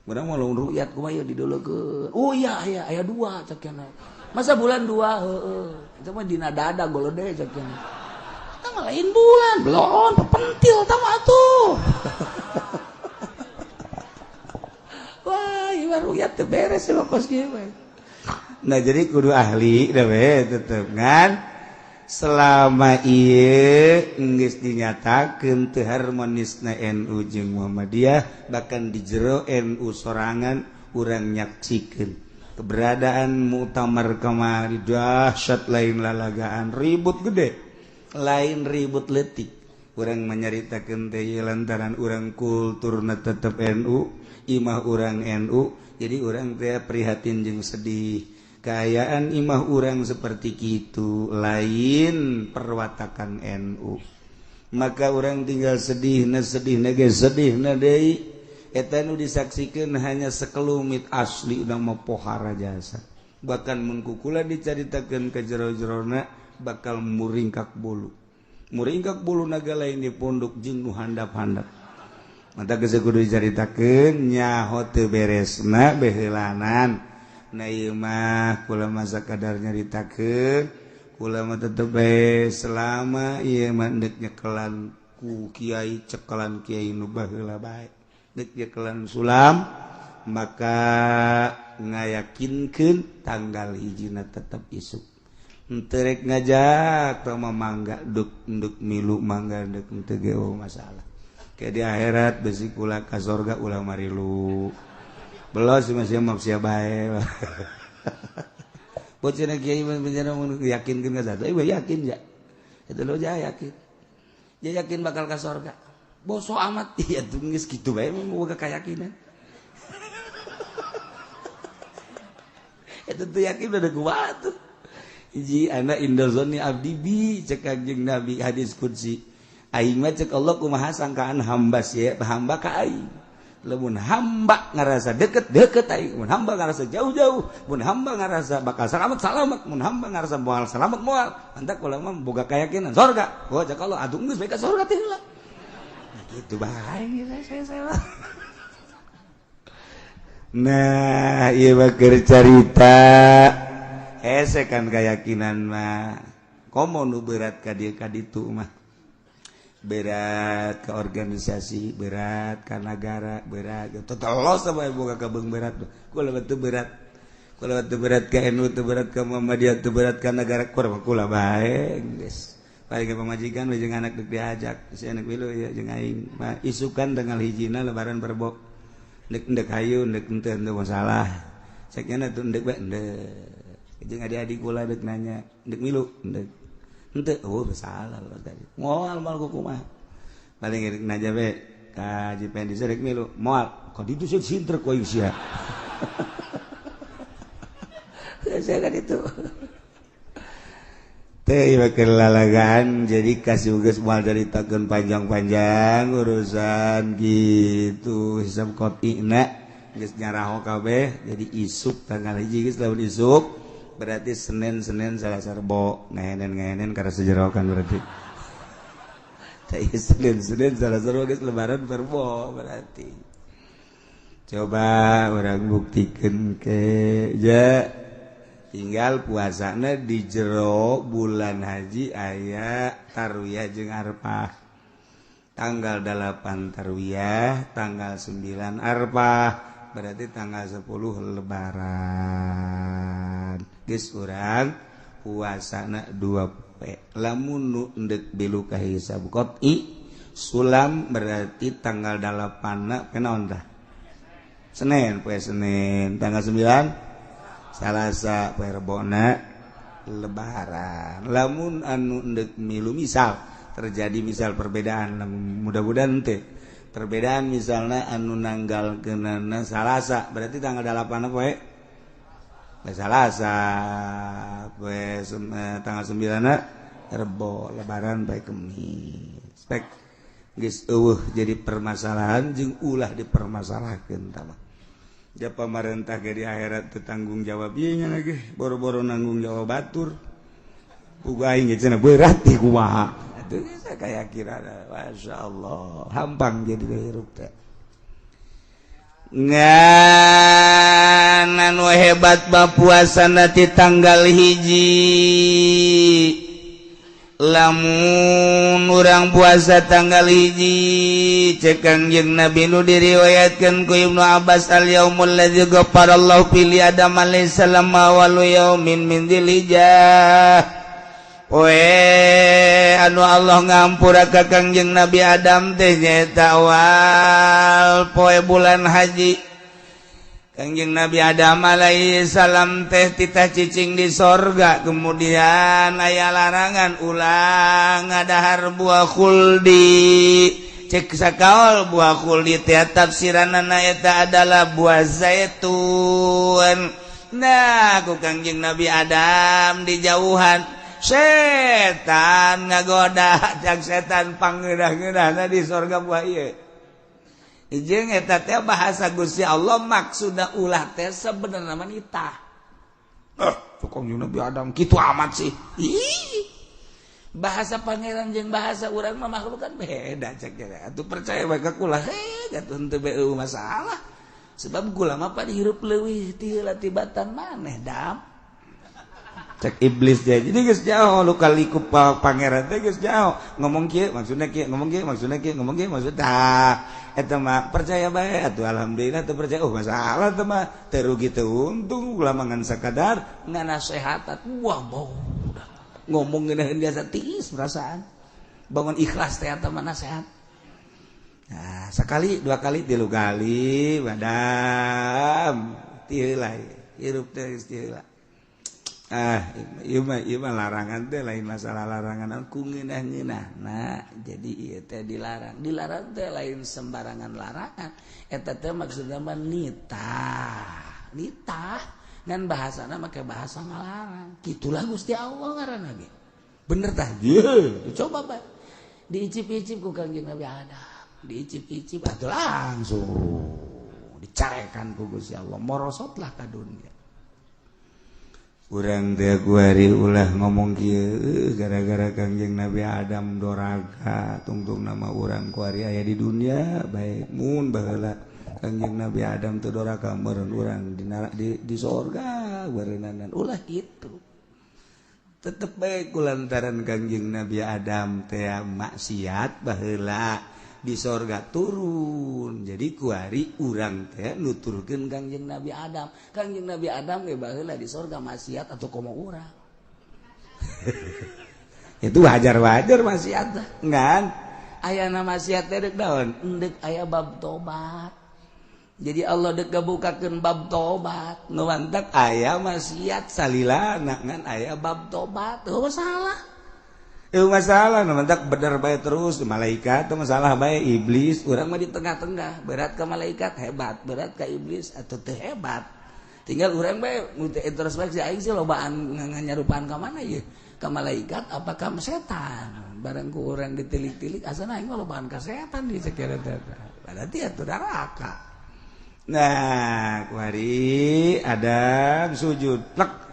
Urang mah lamun ru'yat kumaha ieu dideulekeun. Oh iya aya aya 2 cek cenah. Masa bulan 2 heeh. Eta mah dina dada golode cek cenah. Eta mah lain bulan, belon pepentil tah mah atuh. Wah, ieu Rukyah teu beres mah kos kieu. Nah jadi kudu ahli dah we tetep ngan selama ieu geus dinyatakeun teu harmonisna NU jeung Muhammadiyah, bahkan di jero NU sorangan urang nyaksikeun keberadaan muktamar kamari dahsyat, lain lalagaan, ribut gede, lain ribut leutik. Urang menyaritakeun teh lantaran urang kulturna tetep NU, imah urang NU, jadi urang teh prihatin jeung sedih. Kaayaan imah urang seperti kitu lain perwatakan NU, maka urang tinggal sedih na sedih na ge sedih na deui. Eta nu disaksikeun hanya sekelumit, asli urang mah pohara jasa. Bahkan mun ku kula dicaritakeun ka jero-jerona bakal muringkak bulu, muringkak bulu naga lain di pondok jeung nu handap-handap. Mata geus kudu dicaritakeun nyaho teu beresna beheulanan. Nah ieu mah kula masa kadar nyaritakeun, kula mah tetep bae selama ieu mah deuk nyekelan ku kiai, cekelan kiai nu baheula bae, deuk nyekelan sulam, maka ngayakinkeun tanggal hijina tetep isuk. Henteu rek ngajak tah mah mangga, deuk deuk milu mangga, deuk henteu ge masalah. Kayak di akhirat besi kula ka sorga ulah marilu. Belos masih mah sia bae. Bocah kiai bencana yakinkeun ka satu, yakin ya. Itu lo ja yakin. Dia yakin bakal ka sorga. Boso amat iya tuh geus kitu bae boga keyakinan. Itu tuh yakin udah kuat tuh. Hiji ana indazoni abdi bi cek Kanjeng Nabi hadis qudsi. Aing mah cek Allah kumaha sangkaan hamba sia, hamba ka aing. Lamun hamba ngarasa deket-deket aing, mun hamba ngarasa jauh-jauh, mun hamba ngarasa bakal selamat-selamat, mun hamba ngarasa moal selamat moal. Mantak kula mah boga keyakinan sorga. Oh cek Allah atuh geus bae ka sorga teh heula. Nah kitu bae saya. Nah, ieu mah keur carita. Hese kan keyakinan mah. Komo nu berat ka dieu ka ditu mah. Berat ke organisasi, berat ke negara, berat. Total los sama ibu kakak beng berat. Kula teu berat. Kula teu berat ke NU, teu berat ke Muhammadiyah, teu berat ke negara. Kula kula bae geus. Paling ke pamajikan we jeung anak deuk diajak. Si anak milu ya jeung aing. Mah isukan tanggal hijina lebaran berbok. Ndek ndek hayu, ndek henteu henteu masalah. Ceknya tuh ndek bae ndek. Jeung adik-adik kula deuk nanya, ndek milu ndek. Henteu, oh salah tadi. Moal moal kumaha. Paling rek nanya be ka Haji Pendi rek milu, moal. Ka ditu sih sinter ku aing sia. Saya kan itu. Teh ieu keur lalagaan jadi kasih geus moal caritakeun panjang-panjang urusan gitu hisab qati'na geus nyaraho kabeh jadi isuk tanggal hiji geus lamun isuk berarti Senin Selasa Rebo ngahenen karena sejerokan berarti. Tapi Senin Selasa Rebo geus lebaran Rebo berarti. Coba orang buktikan ke ja tinggal puasana di jero bulan haji aya tarwiyah jeung arpah. Tanggal 8 tarwiyah, tanggal 9 arpah. Berarti tanggal 10 lebaran. Geus urang puasana 2 poe. Lamun nu endek bilu ka hisab qat'i sulam berarti tanggal 8 na naon tah? Senin, poe Senin, tanggal 9 Salasa, poe Rebona lebaran. Lamun anu endek milu misal terjadi misal perbedaan, mudah-mudahan teh perbedaan misalnya anu nanggal kenana Salasa berarti tanggal 8 poe Salasa poe tanggal 9 Rebo lebaran poe Kemis. Pek geus eueuh jadi permasalahan jeung ulah dipermasalahkeun tah mah. Ja pamarentah ge di akhirat teu tanggung jawab ieu nya lagi boro-boro nanggung jawab batur. Pugu aing ge cenah berat di kumaha. Itu saya keyakinan, masya Allah, hampang jadi hirup teh. Ngan anu hebat mah puasana ti tanggal hiji. Lamun urang puasa tanggal 1 cek Kangjeng Nabi nu diriwayatkeun ku Ibnu Abbas al yaumul ladzi ghafarallahu fi li Adam alaihi salam awalu yaumin min dzilhijjah. Poe anu Allah ngampura ka Kangjeng Nabi Adam teh nyaeta awal poe bulan haji. Kangjeng Nabi Adam alaihi salam teh titah cicing di sorga, kemudian aya larangan ulah ngadahar buah khuldi. Cek sakaol buah khuldi teh tafsiranana eta adalah buah zaitun. Nah, ku Kangjeng Nabi Adam dijauhan, setan ngagoda, cak setan pangeunah-ngeunahna di sorga buah ieu. Jeung eta teh bahasa Gusti Allah maksudna ulah teh sebenarnya mah nitah. Cek Nabi Adam kitu amat sih. Ih. Bahasa pangeran jeung bahasa urang mah makhluk kan beda cek teh. Atuh percaya bae ka kula heh atuh henteu beu masalah. Sebab kula mah pan hirup leuwih ti heula tibatan maneh dam. Cek iblis dia. Jadi geus jauh lu kali ku pangeran teh geus jauh. Ngomong kieu maksudna kieu, ngomong kieu maksudna kieu, ngomong kieu maksudna eta mah percaya bae atuh alhamdulillah teu percaya oh masalah teh mah teu rugi teu untung ulah ngan sakadar nganasehatan. Wah bau ngomong ngeunaheun biasa tiis perasaan. Bangun ikhlas teh eta mah nasehat. Nah, sekali, dua kali, tilu kali, madam ti heula hirup teh geus ti heula. Ah, ieu mah larangan teh lain masalah larangan aku ngeunah-ngeunah. Nah, jadi ieu teh dilarang. Dilarang teh lain sembarangan larangan. Eta teh maksudna mah nitah. Nitah ngan bahasana make bahasa ngalarang. Kitulah Gusti Allah ngaranna ge. Bener tah? Ye, coba bae. Diicip-icip ku Kangjeng Nabi Adam. Diicip-icip atuh langsung dicarekan ku Gusti Allah. Morosotlah ka dunia. Urang teh kuari ulah ngomong kieu gara-gara Kangjeng Nabi Adam doraka tungtung nama urang kuari aya di dunia bae mun baheula Kangjeng Nabi Adam teu doraka meureun urang di sorga beureunanan ulah kitu. Tetep bae kulantaran Kangjeng Nabi Adam teh maksiat baheula di sorga turun jadi kuari urang teh nuturkeun Kangjeng Nabi Adam. Kangjeng Nabi Adam ge baheula di sorga maksiat atau komo urang. Itu wajar-wajar maksiat teh ngan ayana maksiat teh deuk naon? Deuk aya bab tobat. Jadi Allah deuk ngabukakeun bab tobat, nu mantak aya maksiat salilana ngan aya bab tobat. Heuh masalah. Masalah nu mantak bener bae terus malaikat teh masalah bae iblis urang mah di tengah-tengah, berat ke malaikat hebat, berat ke iblis atau teu hebat. Tinggal urang bae introspeksi aing sih lobaan nyarupaan ka mana ieu? Ka malaikat apa ka setan? Barang ku urang ditilik-tilik asana aing mah lobaan ka setan di sekira teh. Berarti atuh neraka. Nah, kuari Adam sujud plek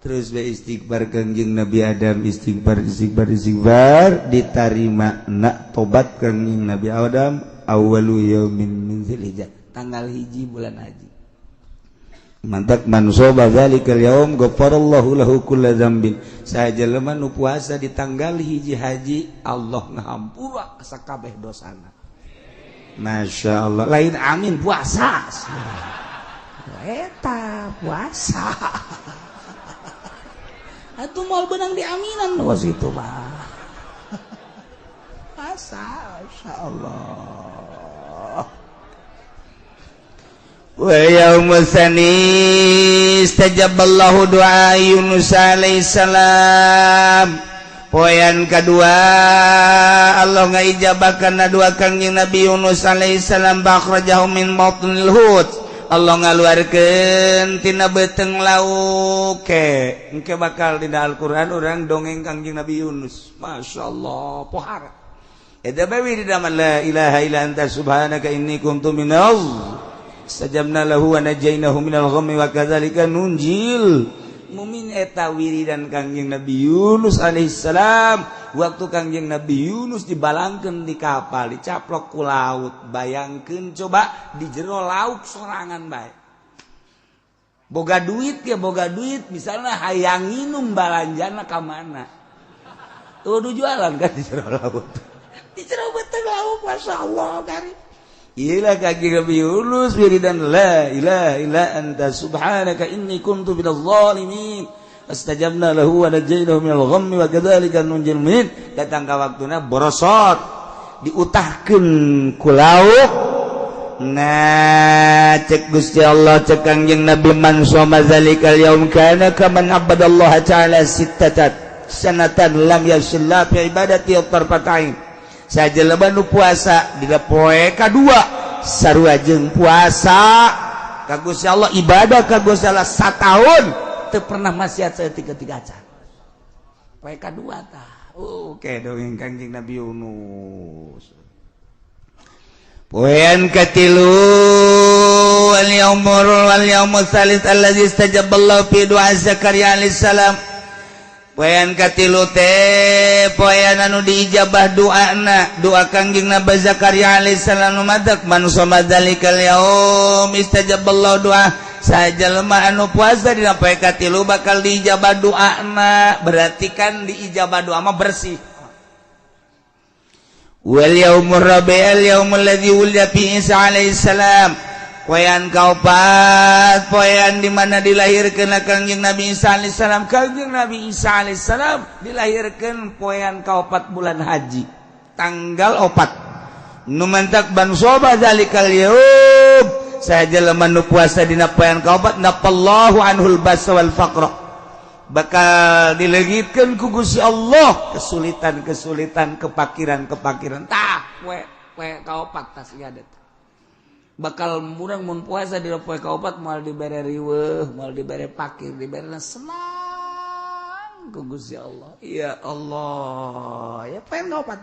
terus be istighfar Kangjeng Nabi Adam istighfar istighfar istighfar ditarima nak tobat Kangjeng Nabi Adam awalu yaumin min dzilhijjah tanggal 1 bulan haji. Mantak man soba zalikal yaum ghafarallahu lahu kulla dzambin. Saha jelema nu puasa di tanggal 1 haji Allah ngahampura sakabeh dosana. Masya Allah lain amin puasa. Eta puasa. Atuh moal beunang diaminan kos kitu mah. Puasa, masyaallah. Wa yaumus tsani istajaballahu du'a Yunus alaihi salam. Poean kedua Allah ngaijabahkeun doa Kangjeng Nabi Yunus alaihi salam bakhrajahu min batnil hut. Allah ngaluarkeun tina beuteung lauk. Engke bakal dina Al-Qur'an urang dongeng Kangjeng Nabi Yunus. Masyaallah pohara. Eta bae di dalam la ilaha illa anta subhanaka inni kuntu minaz. Istajabna lahu wa najainahu minal ghammi wa kadzalika nunjil mumin. Eta wiridan Kangjeng Nabi Yunus alaihissalam. Waktu Kangjeng Nabi Yunus dibalangkeun di kapal, dicaplok ku laut. Bayangkeun coba di jero laut sorangan bae. Boga duit ya boga duit, misalnya hayang nginum balanjana ka mana? Tuh nu jualan kan di jero laut, di jero beuteung lauk. Masya Allah, kari. Ila kaki Nabi Yunus wiridan la ilaha illa anta subhanaka inni kuntu minadh dhalimin, fastajabna lahu wa najainahu minal ghammi wa kadzalika nunjil mu'minin. Datang ka waktuna borosot, diutahkeun ku lauk. Nah, cek Gusti Allah, cek Kangjeng Nabi, man shoma zalikal yaum kana kaman abadallaha ta'ala sittatat sanatan lam yasillah fi ibadati tarfatain. Saja nu puasa di poe kadua sarua jeung puasa ka Gusti Allah, ibadah ka Gusti Allah satahun teu pernah maksiat saeutik tiga acan. Poe kadua tah. Oke, dongeng Kangjeng Nabi Yunus. Poean katilu, wal yaumul wal yaumul tsalits allazi istajaballahu fi du'a Zakaria alaihi salam. Poean katilu teh poean anu diijabah doana, doa Kangjeng Nabi Zakaria alaihissalam. Nu matak man shoma dzalikal yaum istajaballahu doa. Sajalma anu puasa dina poe katilu bakal diijabah doana. Berarti kan diijabah doa mah bersih. Wal yaumur rabi' al yaumul ladzi wulida fi Isa alaihissalam. Poean kaopat, poean di mana dilahirkeun Kangjeng Nabi Isa alaihissalam. Kangjeng Nabi Isa alaihissalam dilahirkeun poean kaopat bulan haji, tanggal 4. Nu mantak man shoma dzalikal yaum, saja jelema nu puasa dina poean kaopat, nafallahu anhul basa wal faqra, bakal dileungitkeun ku Gusti Allah kesulitan-kesulitan, kepakiran-kepakiran. Tah, poe poe kaopat tas ieu bakal murang. Mun puasa di poe kaopat moal dibere riweuh, moal dibere pakir, dibere senang ku Gusti Allah. Ya Allah, ya, poe kaopat.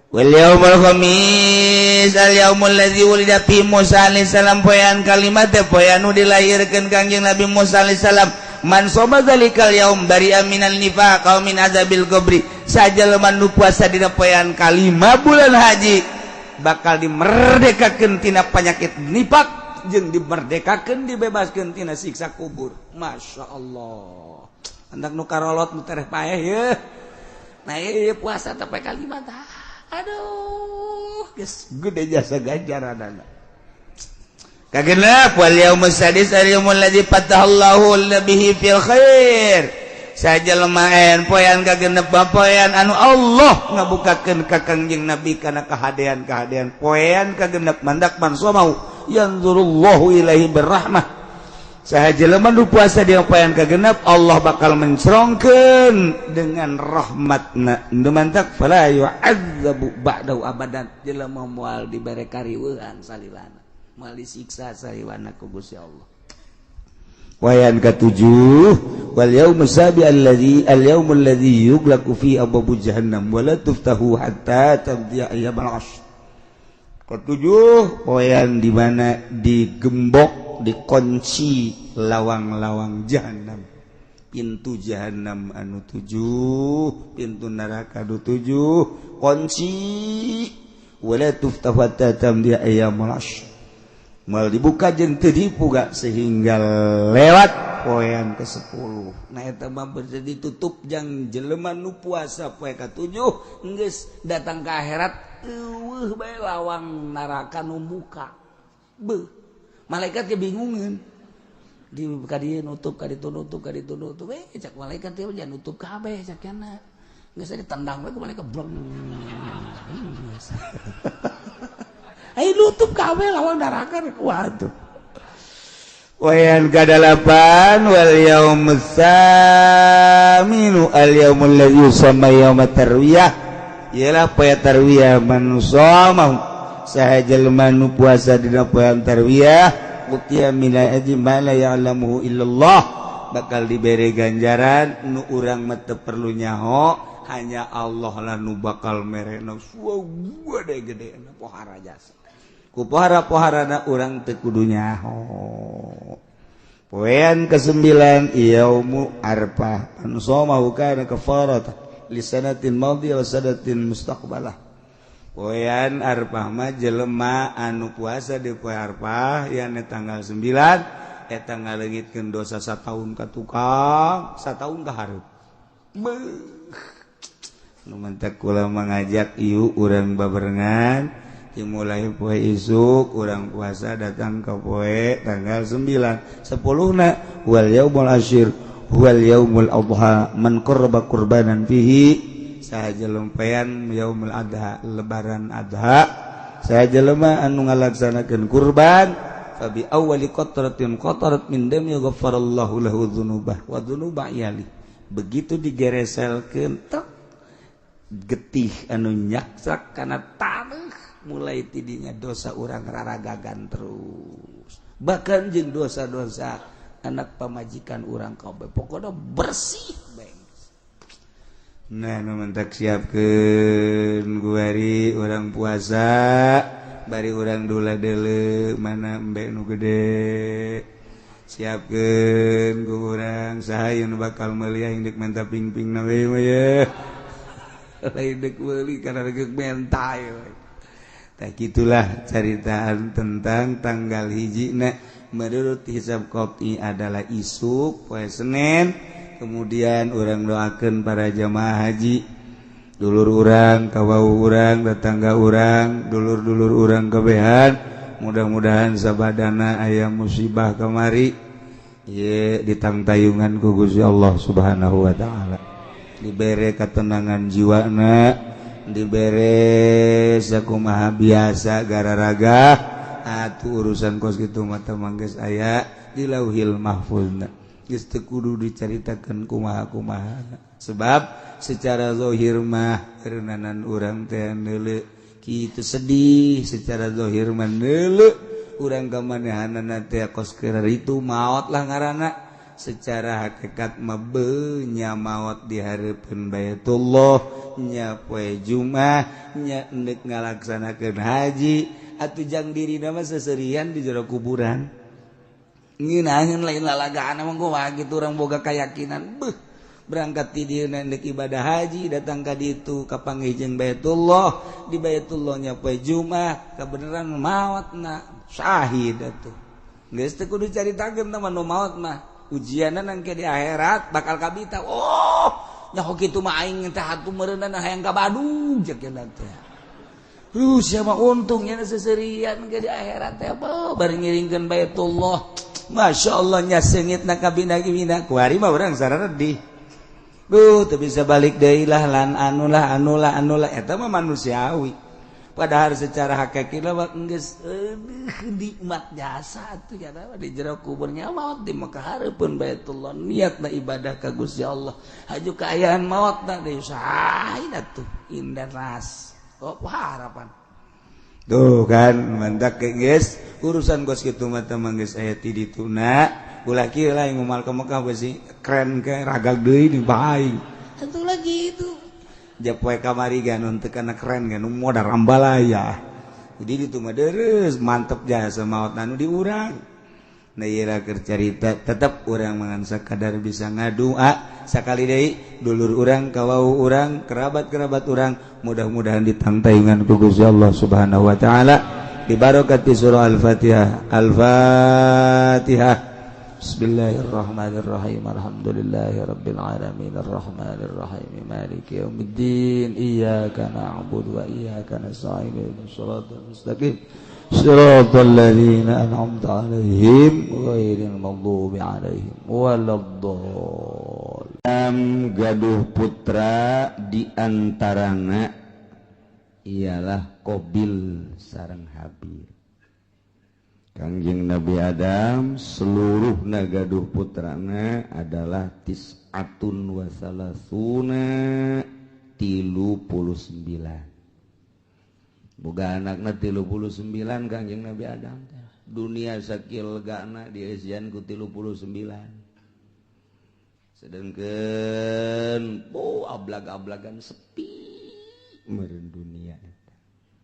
Wal yaumul khamis al yaumul ladzi wulida fi Musa alaihi salam. Poean kalima teh poean nu dilahirkeun Kangjeng Nabi Musa alaihi salam. Man shoma dzalikal yaum bari'a minal nifaq aw min azabil qabri. Sajalema nu puasa dina poean kalima bulan haji bakal dimerdekakeun tina penyakit nifak jeung dimerdekakeun, dibebaskeun tina siksa kubur. Masya Allah, anak nu karolot nu tereh paeh ye. Nah, ieu puasa teh poe kalima tah. Aduh, geus gede jasa ganjaranana. Kagenep, wal yaumus sadis al yaumul ladzi fatahallahu bihi fil khair. Saja lumayan poean kagenep, poean anu Allah ngabukakeun ka Kangjeng Nabi kana kahadean-kahadean. Poean kagenep mandak man somau yanzurullahu ilaihi birrahmah. Saha jelema nu puasa di poean kagenep, Allah bakal mencerongkeun dengan rahmatna. Nu mantak fala yu'adzabu ba'dahu abadan, jelema moal dibere kariweuhan salilana, moal disiksa salilana ku Gusti Allah. Poean ketujuh, wal yaumus sabi alladzi al yaumul ladzi yughlaqu fi abwabu jahannam wa la tuftahu hatta tamdiya ayyamul ashr. Ketujuh, poean di mana digembok, dikunci lawang-lawang jahanam, pintu jahanam anu tujuh, pintu neraka anu tujuh kunci, wala tuftahu hatta tamdiya ayyamul ashr, mal dibuka jeung teu dibuka sehingga lewat poean ke-10. Nah, eta mah ditutup jang jelema nu puasa poe ka-7, geus datang ke akhirat eueuh bae lawang neraka nu muka. Beuh, malaikat kebingungan, di ka dieu nutup, ka ditu nutup, ka ditu nutup. Eh, cak malaikat teh, jangan nutup kabeh cak kana. Geus ditendang we ku malaikat, brong. Geus. Ayo nutup kabeh lawang neraka. Waduh. Wayan kadalapan, wal yaumus saminu al yaumul ladzi yusamma yaumat tarwiyah, ialah poe tarwiyah. Man shamahu, saha jelema nu puasa dina poe tarwiyah, utiya min ajri ma la ya'lamuhu illallah, bakal dibere ganjaran nu urang mah teu perlu nyaho, hanya Allah lah nu bakal merena gede gede pohara jasa ku pohara-poharana urang teu kudu nyaho. Poean kesembilan, yaumu arfah, man shamahu kana kafarata li sanatin madiyah wa sanatin mustaqbalah. Poean arfah mah jelema anu puasa di poe arfah, yakni tanggal 9. Eta ngaleungitkeun dosa sataun ka tukang, sataun ka hareup. Nu mantak kula mengajak ieu urang babarengan dimulai poe isuk urang puasa datang ke poe tanggal 9 10 na wal yaumul asyir wal yaumul adha man qurba qurbanan fihi. Saha jelema yaumul adha, lebaran adha, saha jelema anu ngalaksanakeun kurban, fabi awwali qatratin qatarat min dami ghafarallahu lahu dzunubah wa dzunuba iyali. Begitu digereselkeun tek getih anu nyaksak kana taneuh, mulai tidinya dosa urang raragagan terus, bahkan jeung dosa-dosa anak pamajikan urang kabeh, pokoknya bersih bae. Nah, nu mentak siapkeun guari urang puasa bari urang dula deuleu mana embe nu gede, siapkeun ku urang saha nu bakal meuli aing deuk menta ping-ping na we mah ye, lain deuk meuli kana deuk menta ye. Tah gitulah caritaan tentang tanggal hiji na menurut hisab qot'i adalah isuk poe Senin. Kemudian urang doakan para jamaah haji, dulur urang, kawau urang, tetangga urang, dulur-dulur urang kebehan, mudah-mudahan sabadana aya musibah kamari ye ditangtayungan ku Gusti Allah Subhanahu wa taala, dibere ketenangan jiwana, dibere sakumaha biasa gararaga atuh urusan kos kitu mah teh geus aya di Lauhil Mahfuzna, geus teu kudu dicaritakeun kumaha-kumaha, sebab secara zahir mah reunanan urang teh neuleu kitu sedih, secara zahir mah neuleu urang kamanehanana teh kos keur itu maot lah ngaranna, secara hakikat mah beunya maot di hareupeun Baitullah nya poe Jumat nya endek ngalaksanakeun haji atuh jang dirina mah seserian di jero kuburan. Ngeunaheun lain lalagaan emang kumaha kitu urang boga keyakinan beuh berangkat ti dieu endek ibadah haji datang ka ditu kapanggih jeung Baitullah, di Baitullah nya poe Jumat kabeneran maotna syahid atuh geus teu kudu caritakeun teh nu maot mah ujianna nangke di akhirat bakal kabita. Oh nyaho kitu mah aing teh atuh meureunna hayang ka Badung ceuk teh. Siapa untungnya seserian ke di akhirat teh bari ngiringkeun Baitullah. Masya Allah nya seungit na kabina bina kuari mah urang saredih. Duh teu bisa balik deui lah lan anulah anulah anulah eta mah manusiawi. Padahal secara hakiki mah geus nikmat jasa atuh ya di jero kuburnya maot di Mekah hareupeun Baitullah niatna ibadah ka Gusti Allah. Haju kaayaan maotna deui saha atuh indah ras. Oh, harapan. Tuh kan mantak geus urusan kos kitu mah teh geus aya ti dituna ulah kieu lah ngumal ka Mekah beusi keren ke ragag deui di bae. Satu lagi itu. Japoe kamari gan teu kana keren gan modar ambalaya. Jadi ditu mah deres mantep jasa maot anu di urang. Nah ieu keur carita tetep urang mangan sakadar bisa ngadua sakali deui dulur urang kawau urang kerabat-kerabat urang mudah-mudahan ditangtayungan ku Gusti Allah Subhanahu wa taala bibarakati surah Al-Fatihah. Al-Fatihah. Bismillahirrahmanirrahim. Alhamdulillahirabbil alamin arrahmanirrahim maliki yaumiddin iyyaka na'budu wa iyyaka nasta'in ihdinas siratal mustaqim siratal ladzina an'amta 'alaihim ghairil maghdubi 'alaihim waladdallin. Gaduh putra di antarana ialah Qabil sareng Habil. Kangjeng Nabi Adam seluruh gaduh putrana adalah tis'atun wa salasuna 39. Boga anakna 39 Kangjeng Nabi Adam. Dunia sakil legana dieusian ku 39. Sedangkan oh ablag-ablagan sepi meureun dunia eta.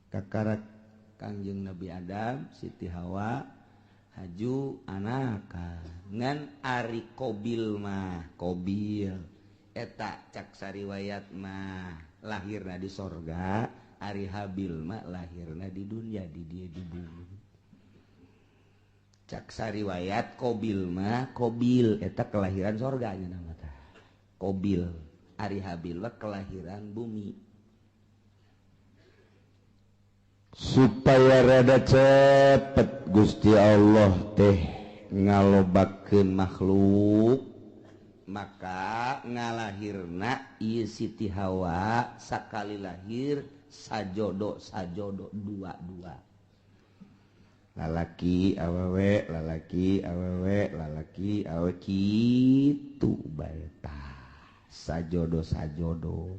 Kakarak Kangjeng Nabi Adam, Siti Hawa haju anaka ngan ari Qabil mah Qabil eta cak sariwayat mah lahirna di sorga, ari Habil mah lahirna di dunia di dia di bumi. Caksa riwayat Qabil mah Qabil eta kelahiran sorga nya nama tah. Qabil ari Habil mah kelahiran bumi. Supaya rada cepet Gusti Allah teh ngalobakeun makhluk, maka ngalahirna ieu Siti Hawa sakali lahir sajodo sajodo dua-dua. Lalaki awewe, lalaki awewe, lalaki awewe kitu bae tah. Sajodo sajodo.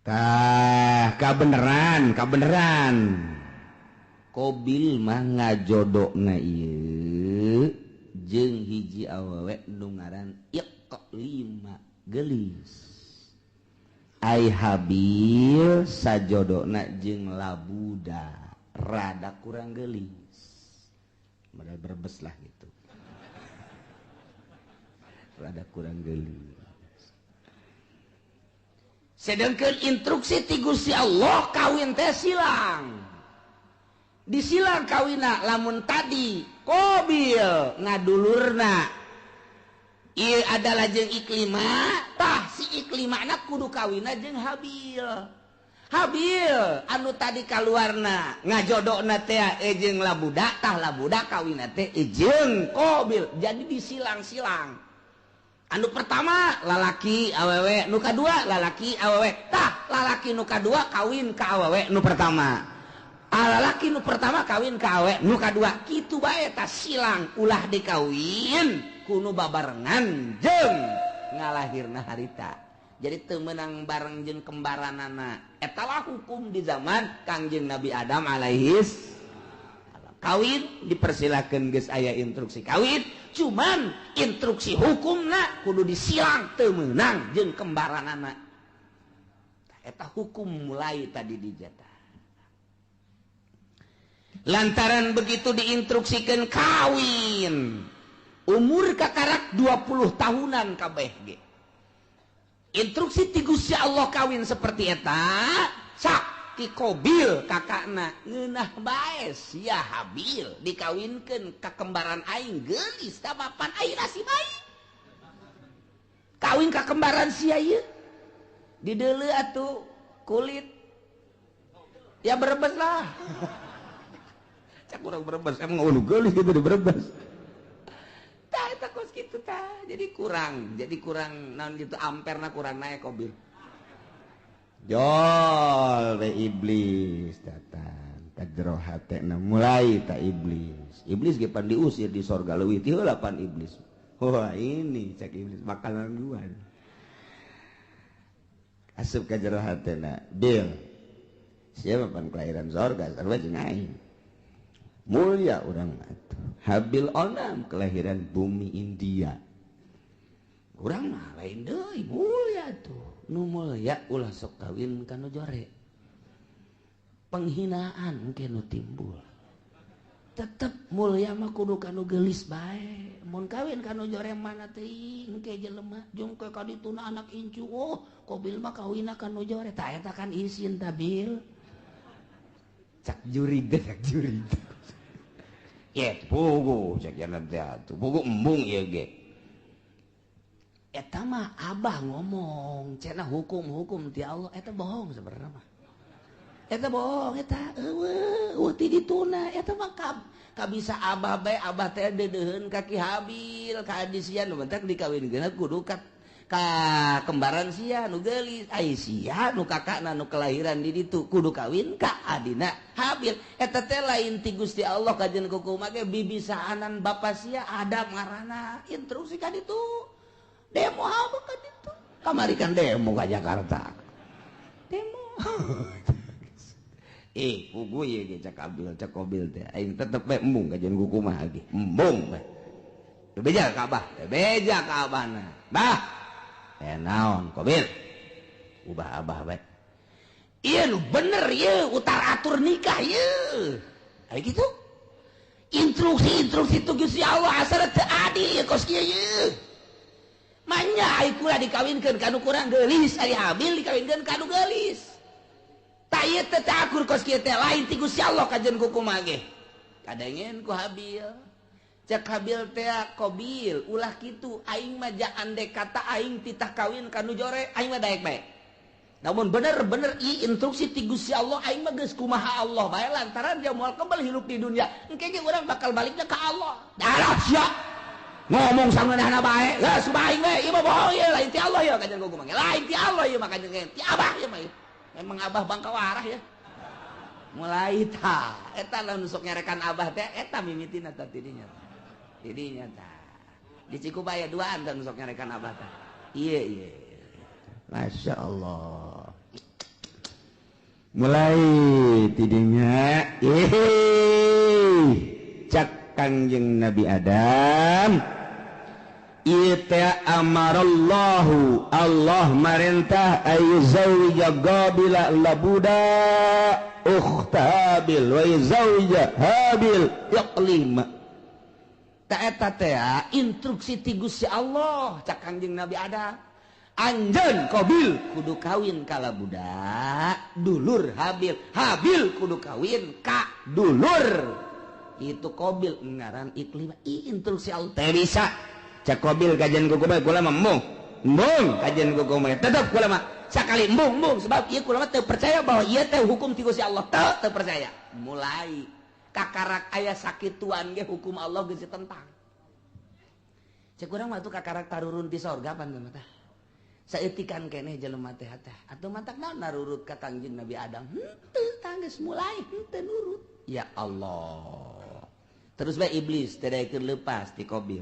Tah kabeneran, kabeneran. Qabil mah ngajodona ieu jeung hiji awewe nu ngaran Iqlima geulis. Ai Habil sajodona jeung Labuda rada kurang geulis. Modal Brebes lah gitu. Rada kurang geulis. Sedangkan instruksi ti Gusti Allah kawin teh silang. Disilang kawina lamun tadi Qabil ngadulurna ieu adalah jeung Iklima, tah si Iklimana kudu kawina jeung Habil. Habil anu tadi kaluarna ngajodona teh jeung Labuda, tah Labuda kawina teh jeung Qabil. Jadi disilang-silang. Anu pertama lalaki awewe, nu kadua lalaki awewe, tah lalaki nu kadua kawin ka awewe nu pertama. Lalaki nu pertama kawin ka awewe nu kadua, kitu bae tah silang ulah dikawin kuno babarengan jeung ngalahirna harita. Jadi teu meunang bareng jeung kembaranana. Eta lah hukum di zaman Kangjeng Nabi Adam alaihis salam. Kawin dipersilakeun geus aya instruksi kawin, cuman instruksi hukumna kudu disilang teu meunang jeung kembaranana. Eta hukum mulai tadi dijatah. Lantaran begitu diinstruksikan kawin, umur kakarak 20 tahunan kabeh ge. Instruksi ti Gusti Allah kawin seperti eta, sak ti Qabil kakakna ngeunah bae sia Habil dikawinkeun ka kembaran aing geulis tamapan aing nasib aing. Kawin ka kembaran sia ieu. Dideuleu atuh kulit. Ya Brebes lah. Cak urang Brebes emang ulu geulis gitu di Brebes. Tah eta kos kitu tah. Jadi kurang naon gitu amperna kurang naik Qabil. Jol we iblis datang ka jero hatena mulai ta iblis. Iblis ge pan diusir di sorga leuwih ti heula pan iblis. Wah ini cak iblis bakalan gua. Asup ka jero hatena, Bil. Siapa pan kelahiran sorga sarua jeung aing. Mulia urang atuh. Habil onam kelahiran bumi India. Urang mah lain deui mulia tuh. Nu mulia ulah sok kawin ka nu jore. Penghinaan engke nu timbul. Tetep mulia mah kudu ka nu geulis bae. Mun kawin ka nu jore mana teuing engke jelema jeung ke ka dituna anak incu. Oh, Qabil mah kawinna ka nu jore. Tah eta kan isin ta Bil. Cak jurig cak jurig. Ye, pugu cek jalan teh atuh. Pugu embung ieu ge. Eta mah abah ngomong, cenah hukum-hukum ti Allah eta bohong sebenarnya mah. Eta bohong eta eueuh ti dituna eta mah kabisa abah bae abah teh deudeuheun ka Ki Habil ka adi sia nu bentak dikawinkeun kudu ka kembaran sia nu geulis ai sia nu kakakna nu kelahiran di ditu kudu kawin ka adina Habil eta teh lain ti Gusti Allah kajen kukumaha ge bibisaanan bapa sia Adam ngaranna instruksi ka ditu demo apa ka ditu kamari kan demo ka Jakarta demo. Pugu ieu ge cak Abil cak Qabil teh aing tetep bae embung kajen kukumaha ge embung bae beja ka abah beja ka abahna bah naon Qabil ubah abah bae ieu nu bener ieu utar atur nikah ieu aya kitu instruksi-instruksi tu Gusti Allah asal teu adil kos kieu ieu manya ai kula dikawinkeun ka nu kurang geulis ari Habil dikawinkeun ka nu geulis. Tak ieu teh akur kos kieu teh lain ti Gusti Allah kajen kukumaha ge. Kadengen ku Habil. Cek Habil teh Qabil ulah kitu aing mah andek kata aing titah kawin ka nu jore aing mah daek bae. Namun bener-bener i instruksi ti Gusti Allah aing mah geus kumaha Allah bae lantaran dia moal kebal hirup di dunia. Engke ge urang bakal baliknya ka Allah. Darah sia. Ngomong sangeunahna bae. Geus kumaha aing we ieu mah bohong ieu lain ti Allah ieu kajen kumaha. Lain ti Allah ieu mah kajen ti Abah ieu mah. Memang Abah bangka warah ya. Mulai ta eta lamun sok nyarekan Abah teh eta mimitina tah tidinya. Tidinya tah. Di Cikubaya duaan tah nu sok nyarekan Abah tah. Ieu ieu. Masya Allah. Mulai tidinya cak Kangjeng Nabi Adam ita amarallahu Allah marentah ayu zawija Qabila labuda ukhta Habil wa yuzawwija Habil Iqlima. Ta eta teh instruksi ti Gusti Allah cak Kangjeng Nabi Adam. Anjeun Qabil kudu kawin ka labuda dulur Habil, Habil kudu kawin ka dulur itu Qabil ngaran Iklimah. Instruksi Allah teh bisa cak Qabil kajian kuku bae kula mah embung embung kajian kuku bae tetep kula mah sakali embung embung sebab ieu kula mah teu percaya bahwa ieu teh hukum ti Gusti Allah teu teu percaya. Mulai kakarak aya sakituan ge hukum Allah geus ditentang. Cek urang mah tuh kakarak tarurun ti sorga pan mah tah. Saeutikan keneh jelema teh teh atuh matak naon narurut ka Kangjeng Nabi Adam henteu tah geus mulai henteu nurut. Ya Allah. Terus bae iblis teh daekeun leupas ti Qabil.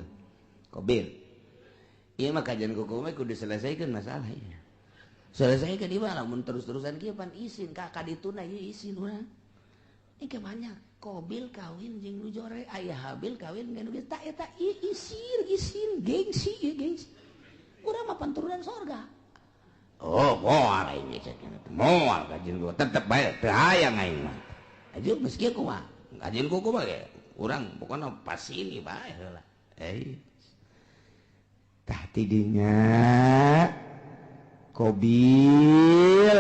Qabil ieu mah kajian kuku mah kudu diselesaikan masalah ieu. Selesaikan ieu mah lamun terus-terusan kieu pan isin ka kadituna ieu isin urang. Ini banyak Qabil kawin jeung nu jore aya Habil kawin jeung nu geus tah eta isin isin gengsi ieu gengsi. Urang mah turunan sorga. Oh, moal aing cek moal kajian gua tetep bae teu hayang aing mah. Aju geus kieu kumaha? Kajian kuku mah ge urang pokona pas ini bae heula. Tah tidinya Qabil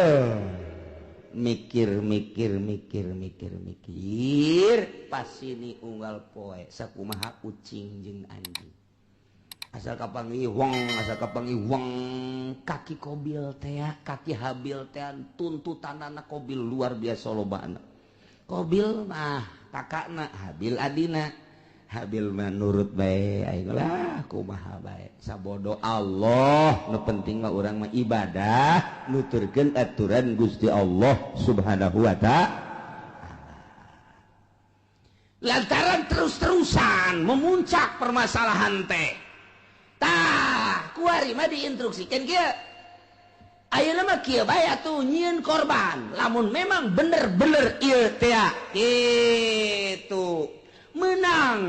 mikir mikir mikir mikir mikir pas ini unggal poe sakumaha kucing jeung anjing. Asal kapanggih wong, asal kapanggih wong kaki Qabil teh, kaki Habil teh tuntutanana Qabil luar biasa lobana. Qabil mah kakakna, Habil adina. Habil mah nurut bae aing lah kumaha bae sabodo Allah nu penting mah urang mah ibadah nuturkeun aturan Gusti Allah Subhanahu wa ta'ala. Lantaran terus-terusan memuncak permasalahan teh. Tah, kuari mah diinstruksikeun kieu. Ayeuna mah kieu bae atuh nyieun korban. Lamun memang bener-bener ieu teh kitu menang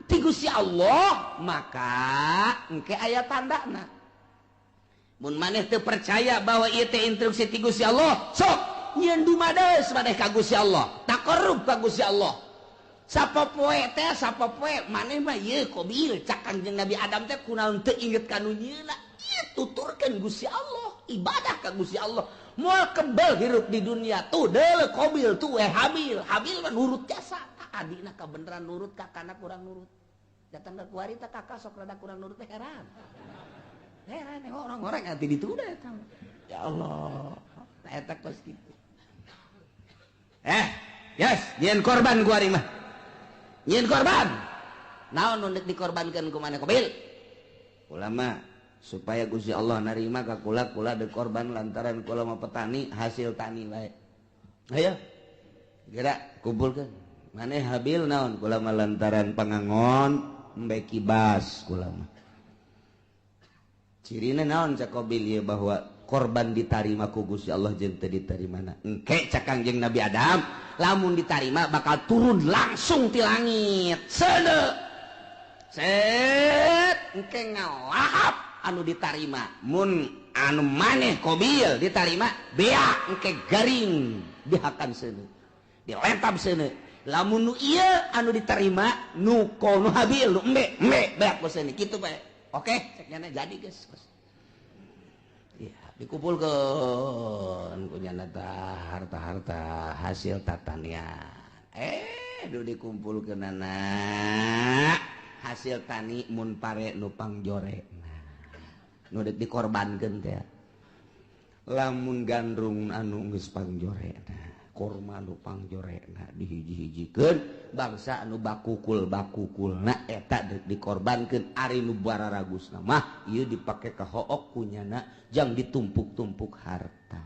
ti Gusti Allah maka engke aya tandana. Mun maneh teu percaya bahwa ieu teh instruksi ti Gusti Allah, sok nyieun dumades maneh ka Gusti Allah, taqarrub ka Gusti Allah. Sapopoe teh sapopoe maneh mah ieu Qabil cak Kangjeng Nabi Adam teh kunaon teu inget ka nu nyieunna. Ieu tuturkeun Gusti Allah, ibadah ka Gusti Allah. Moal kebel hirup di dunia tuh deuleu Qabil tuh we Habil. Habil mah nurut jasa. Adina kabeneran nurut kakana kurang nurut. Datang ke kuari teh kakak sok rada kurang nurut teh heran. Heran orang-orang nanti ditunda eta. Ya Allah. Tah eta kos kitu. Yes, nyieun korban kuari mah. Nyieun korban. Naon nu deuk dikorbankeun ku maneh Qabil? Ulama supaya Gusti Allah narima ka kula kula deuk korban lantaran kula mah petani hasil tani bae. Ayo. Gerak kumpulkeun. Maneh Habil naon kula mah lantaran pangangon embe kibas kula mah. Cirina naon cak Qabil ieu bahwa korban ditarima ku Gusti Allah jeung teu ditarimana. Engke cak Kangjeng Nabi Adam lamun ditarima bakal turun langsung ti langit. Seuneu. Set engke ngalahap anu ditarima. Mun anu maneh Qabil ditarima beak engke garing dihakan seuneu. Diletap seuneu. Lamun nu ieu anu diterima nu nu Habil nu embe embe beak ku seuneu kitu bae. Oke, cek nyana jadi geus. Ya, Dikumpulkeun ku nyana harta-harta hasil tatanian. Duh dikumpulkeunana hasil tani mun pare nu pangjorena. Nu deuk dikorbankeun teh. Lamun gandrung anu geus pangjorena, korma nu pangjorena dihiji-hijikeun bangsa anu bakukul-bakukulna eta deuk dikorbankeun ari nu bararagusna mah ieu dipake ka hook kunyana jang ditumpuk-tumpuk harta.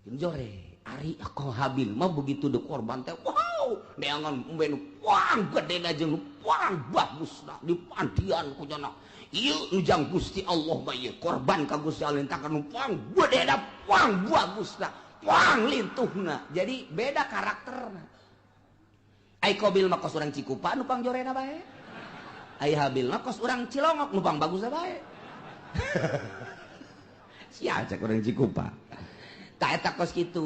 Jore ari Habil mah begitu dikorban teh wow neangan embe nu puang gedena jeung nu puang bagusna dipandian kunyana ieu nu jang Gusti Allah mah ieu korban ka Gusti Allah takan nu puang gedena puang bagusna puang lintuhna. Jadi beda karakterna. Ai Qabil mah kos urang Cikupa nu pangjorena bae. Ai Habil mah kos urang Cilongok nu pang bagusna bae. Sia cek urang Cikupa. Tah eta kos kitu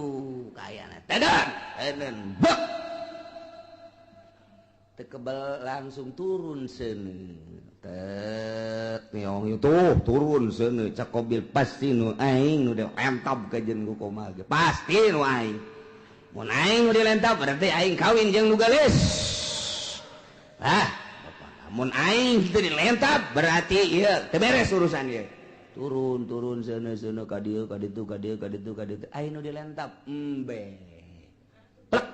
kayana. Teden, teden bek. Teu kebel langsung turun seuneu. Tet niong itu turun seuneu cak Qabil pasti nu aing nu dilentab ka jeung ku komal ge. Pasti nu aing. Mun aing nu dilentab berarti aing kawin jeung nu geulis. Ah, mun aing kitu dilentab berarti ieu teu beres urusan ieu. Turun turun seuneu seuneu ka dieu ka ditu ka dieu ka ditu ka ditu aing nu dilentab embe. Plek.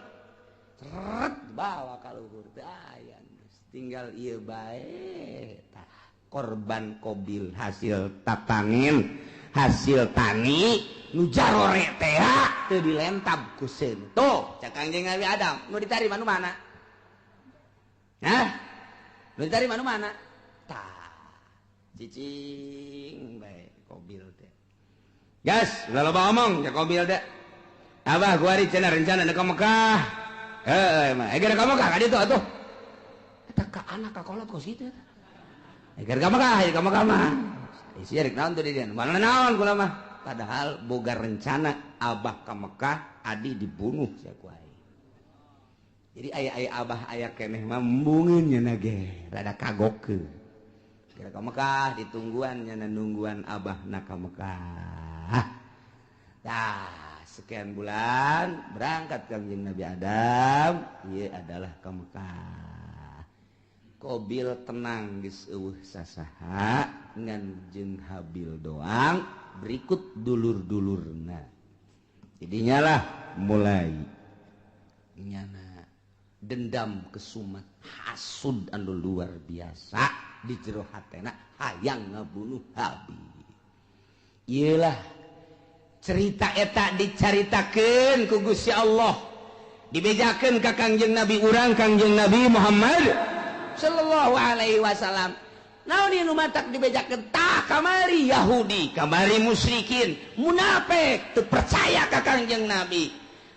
Ceret bawa ka luhur teu aya geus tinggal ieu bae tah korban Qabil hasil tatanin hasil tani nu jarore teh teu dilentab ku seuneu. Tuh cak Kangjeng Nabi Adam nu ditarima nu mana? Hah? Nu ditarima nu mana? Tah cicing bae Qabil teh. Gas, ulah loba omong cak Qabil teh. Abah kuari cenah rencana ka Mekah. Heuh mah, eger ka Mekah ka ditu atuh. Eta ka anak ka kolot kos kitu eta. Eger ka Mekah, ka Mekah mah. Isi rek naon tuh di dieu? Mana naon kula mah. Padahal boga rencana abah ka Mekah, adi dibunuh sia ku aing. Jadi aya-aya abah aya keneh mah embungeun nya ge, rada kagokeun. Kira ka Mekah ditungguan nya nungguan abah na ka Mekah. Tah, sekian bulan berangkat Kangjeng Nabi Adam, ieu adalah ka Mekah. Qabil tenang geus eueuh sasaha ngan jeung Habil doang berikut dulur-dulurna. Jadinya lah mulai nyana dendam kesumat hasud anu luar biasa di jero hatena hayang ngabunuh Habil. Iyalah cerita eta dicaritakeun ku Gusti Allah, dibejakeun ka Kangjeng Nabi urang Kangjeng Nabi Muhammad sallallahu alaihi wasallam. Naon ieu nu matak dibejakeun? Tah kamari Yahudi, kamari musyrikin, munafik teu percaya ka Kangjeng Nabi.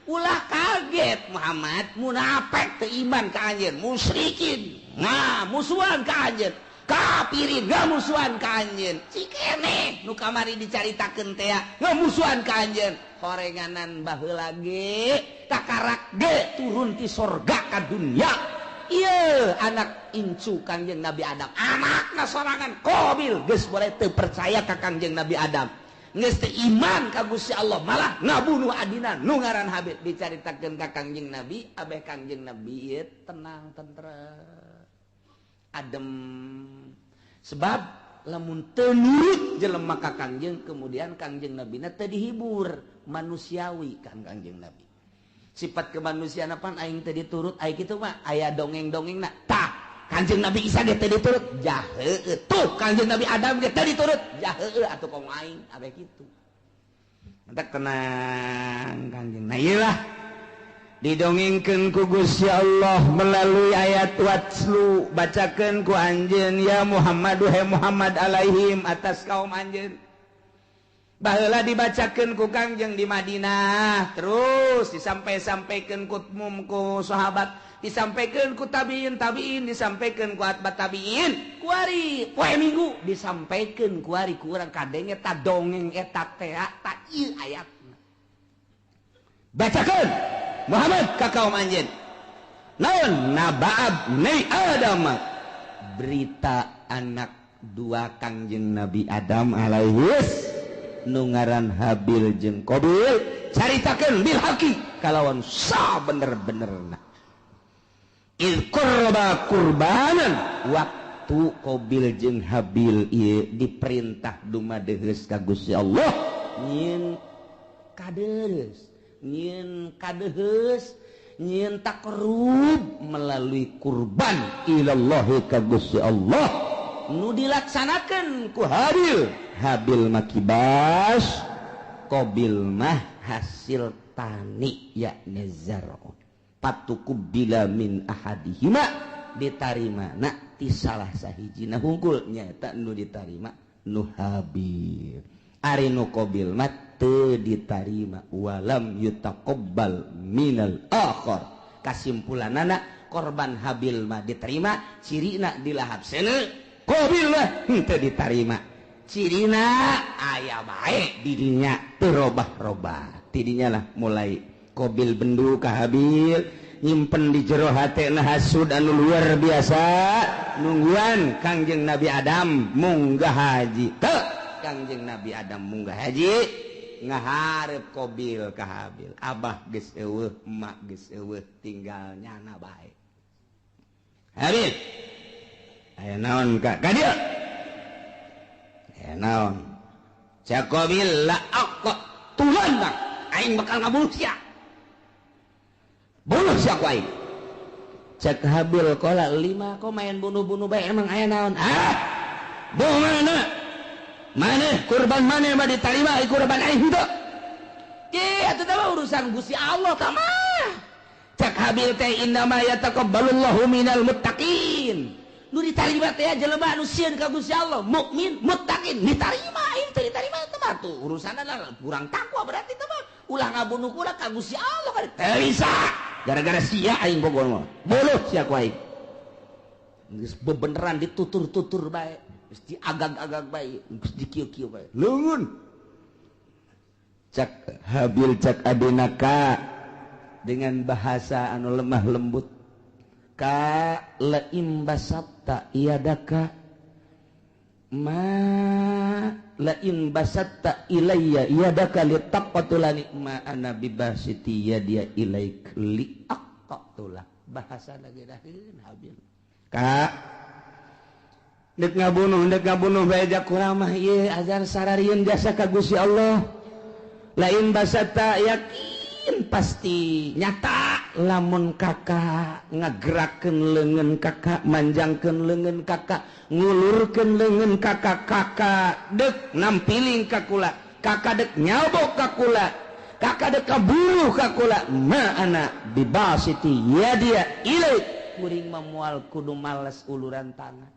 Ulah kaget Muhammad, munafik teu iman ka anjeun, musyrikin nah musuhan ka anjeun, kafirin ngamusuhan ka anjeun. Cikene nu kamari dicaritakeun teh ngamusuhan ka anjeun. Horenganan baheula ge takarak ge turun ti sorga ka dunya. Ieu anak incu Kangjeng Nabi Adam, anakna sorangan Qabil geus boleh teu percaya ka Kangjeng Nabi Adam, geus teu iman ka Gusti Allah, malah ngabunuh adina nu ngaran Habil. Dicaritakeun ka Kangjeng Nabi, abeh Kangjeng Nabi ieu tenang tentrem adem. Sebab lamun teu nurut jelema ka Kangjeng, kemudian Kangjeng Nabina teu dihibur, manusiawi kan Kangjeng Nabi. Sifat kemanusiaan apaan aing teu diturut, aing kitu mah aya dongeng-dongengna. Tah, Kangjeng Nabi Isa ge teu diturut, jaheueuh. Tuh Kangjeng Nabi Adam ge teu diturut, jaheueuh atuh komo aing abeh kitu. Mentak tenang Kangjeng. Nah ieu lah didongengkeun ku Gusti Allah melalui ayat watslu, bacakeun ku anjeun ya Muhammad duhai Muhammad alaihim atas kaum anjeun. Baheula dibacakeun ku Kangjeng di Madinah, terus disampai-sampaikeun ku umum ku sahabat, disampaikeun ku tabiin tabiin, disampaikeun ku atba tabiin, kuari poe Minggu disampaikeun kuari ku urang kadenge ta dongeng eta teh ta ieu ayatna. Bacakeun Muhammad ka kaum anjeun. Naon nabaab nei Adam, berita anak dua Kangjeng Nabi Adam alaihis. nu ngaran Habil jeung Qabil caritakeun bil haqi kalawan sabener-benerna. Id qurba qurbanan waktu Qabil jeung Habil ieu diperintah dumadeheus ka Gusti Allah nyieun kadeus nyieun kadeheus nyieun takrub melalui kurban ilallahi ka Gusti Allah nu dilaksanakeun ku Habil. Habil mah kibas, Qabil mah hasil tani yakni zar'un. Patukubbila min ahadihima ditarima na ti salah sahijina hungkul nyaeta nu ditarima nu Habil. Ari nu Qabil mah teu ditarima walam yutaqabbal minal akhar. Kasimpulanana korban Habil mah diterima cirina dilahap seuneu, Qabil mah henteu ditarima cirina aya bae dirinya teu robah-robah. Tidinya lah mulai Qabil bendu ka Habil nyimpen di jero hatena hasud anu luar biasa nungguan Kangjeng Nabi Adam munggah haji. Teu Kangjeng Nabi Adam munggah haji ngaharep Qabil ka Habil, abah geus eueuh emak geus eueuh tinggal nyana bae. Habil aya naon ka ka dieu? Aya naon? Cak Qabil la aqtulan bang aing bakal ngabunuh sia. Bunuh sia ku aing. Cak Habil qala lima kok main bunuh-bunuh bae emang aya naon? Ah! Bunuh mana? Maneh kurban maneh mah ditarima kurban aing henteu. Ki atuh teh urusan Gusti Allah tah mah. Cak Habil teh innama yataqabbalullahu minal muttaqin. Nu ditarima teh jelema anu sieun ka Gusti Allah, mukmin, muttaqin, ditarima aing teh ditarima teh mah tuh urusanna kurang takwa berarti teh mah. Ulah ngabunuh kula ka Gusti Allah kan teu bisa. Gara-gara sia aing bogor mah. Buluh sia ku aing. Geus bebeneran ditutur-tutur bae, geus diagag-agag bae, geus dikieu-kieu bae. Leungeun. Cak Habil cak adina ka dengan bahasa anu lemah lembut. Ka laim basatta iadaka ma lain basatta ilayya iadaka litaqtulani ma ana bibasiti yadia ilaik liaqtula. Bahasa lagi daheun Habil. Ka dek ngabunuh bae jak kuramah ieu ajar sararieun jasa ka Gusti Allah. Lain basatta yakin pasti nyata lamun kakak ngagerakeun leungeun kakak, manjangkeun leungeun kakak, ngulurkeun leungeun kakak, kakak dek nampiling ka kula, kakak dek nyabok ka kula, kakak dek kaburuh ka kula, ma ana bibasiti yadia ilaik. Kuring mah moal kudu males uluran tangan,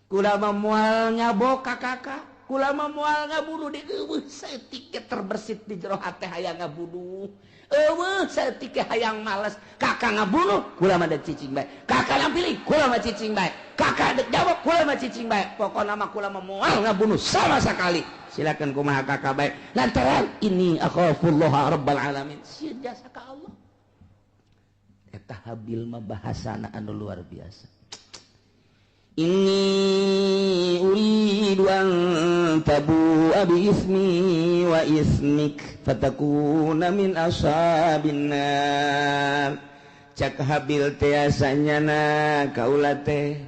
kula mah moal nyabok ka kakak, kula mah moal ngabunuh di eueuh saeutik ge terbersit di jero hate hayang ngabunuh. Eueuh saeutik ge hayang males, kakak ngabunuh kula mah dek cicing bae, kakak nampili kula mah cicing bae, kakak dek jawab kula mah cicing bae, pokona mah kula mah moal ngabunuh sama sekali. Silakan kumaha kakak bae lantaran ini akhafullaha rabbal alamin, sieun jasa ka Allah. Eta Habil mah bahasana anu luar biasa. Inni uridu an tabu'a bi ismi wa ismik fatakuna min ashabin nar. Cak Habil teh asanyana kaula teh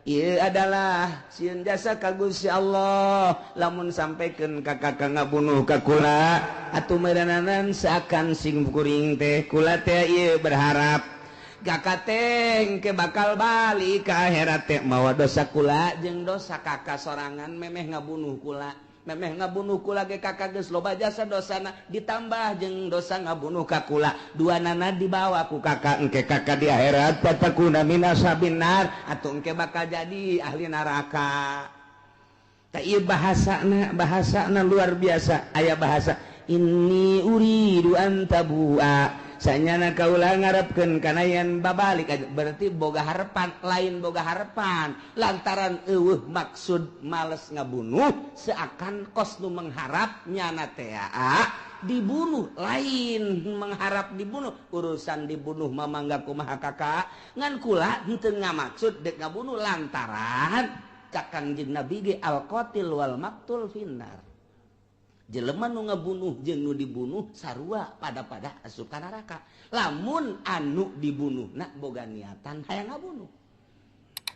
ieu adalah sieun jasa ka Gusti Allah lamun sampaikan ka kakak ngabunuh ka kula atuh meureunanan seakan sing kuring teh kula teh ieu berharap kakak teh ke bakal balik ke akhirat teh mawa dosa kula jeung dosa kakak sorangan memeh ngabunuh kula, memeh ngabunuh kula ge kakak geus loba jasa dosana ditambah jeung dosa ngabunuh ka kula, dua nana dibawa ku kakak engke kakak di akhirat fatakuna min ashabin nar atuh engke bakal jadi ahli neraka. Tah ieu bahasana, bahasana luar biasa. Aya bahasa inni uridu an tabua sanyana kaula ngarepkeun kana yen babalik, berarti boga harapan, lain boga harapan lantaran eueuh maksud males ngabunuh seakan kos nu mengharap nyana teh dibunuh, lain mengharap dibunuh, urusan dibunuh mah mangga kumaha kakak ngan kula henteu ngamaksud dek ngabunuh lantaran cak Kangjeng Nabi ge al qatil wal maktul finnar. Jelema nu ngabunuh jeung nu dibunuh sarua pada-pada asup ka neraka. Lamun anu dibunuh nak boga niatan hayang ngabunuh.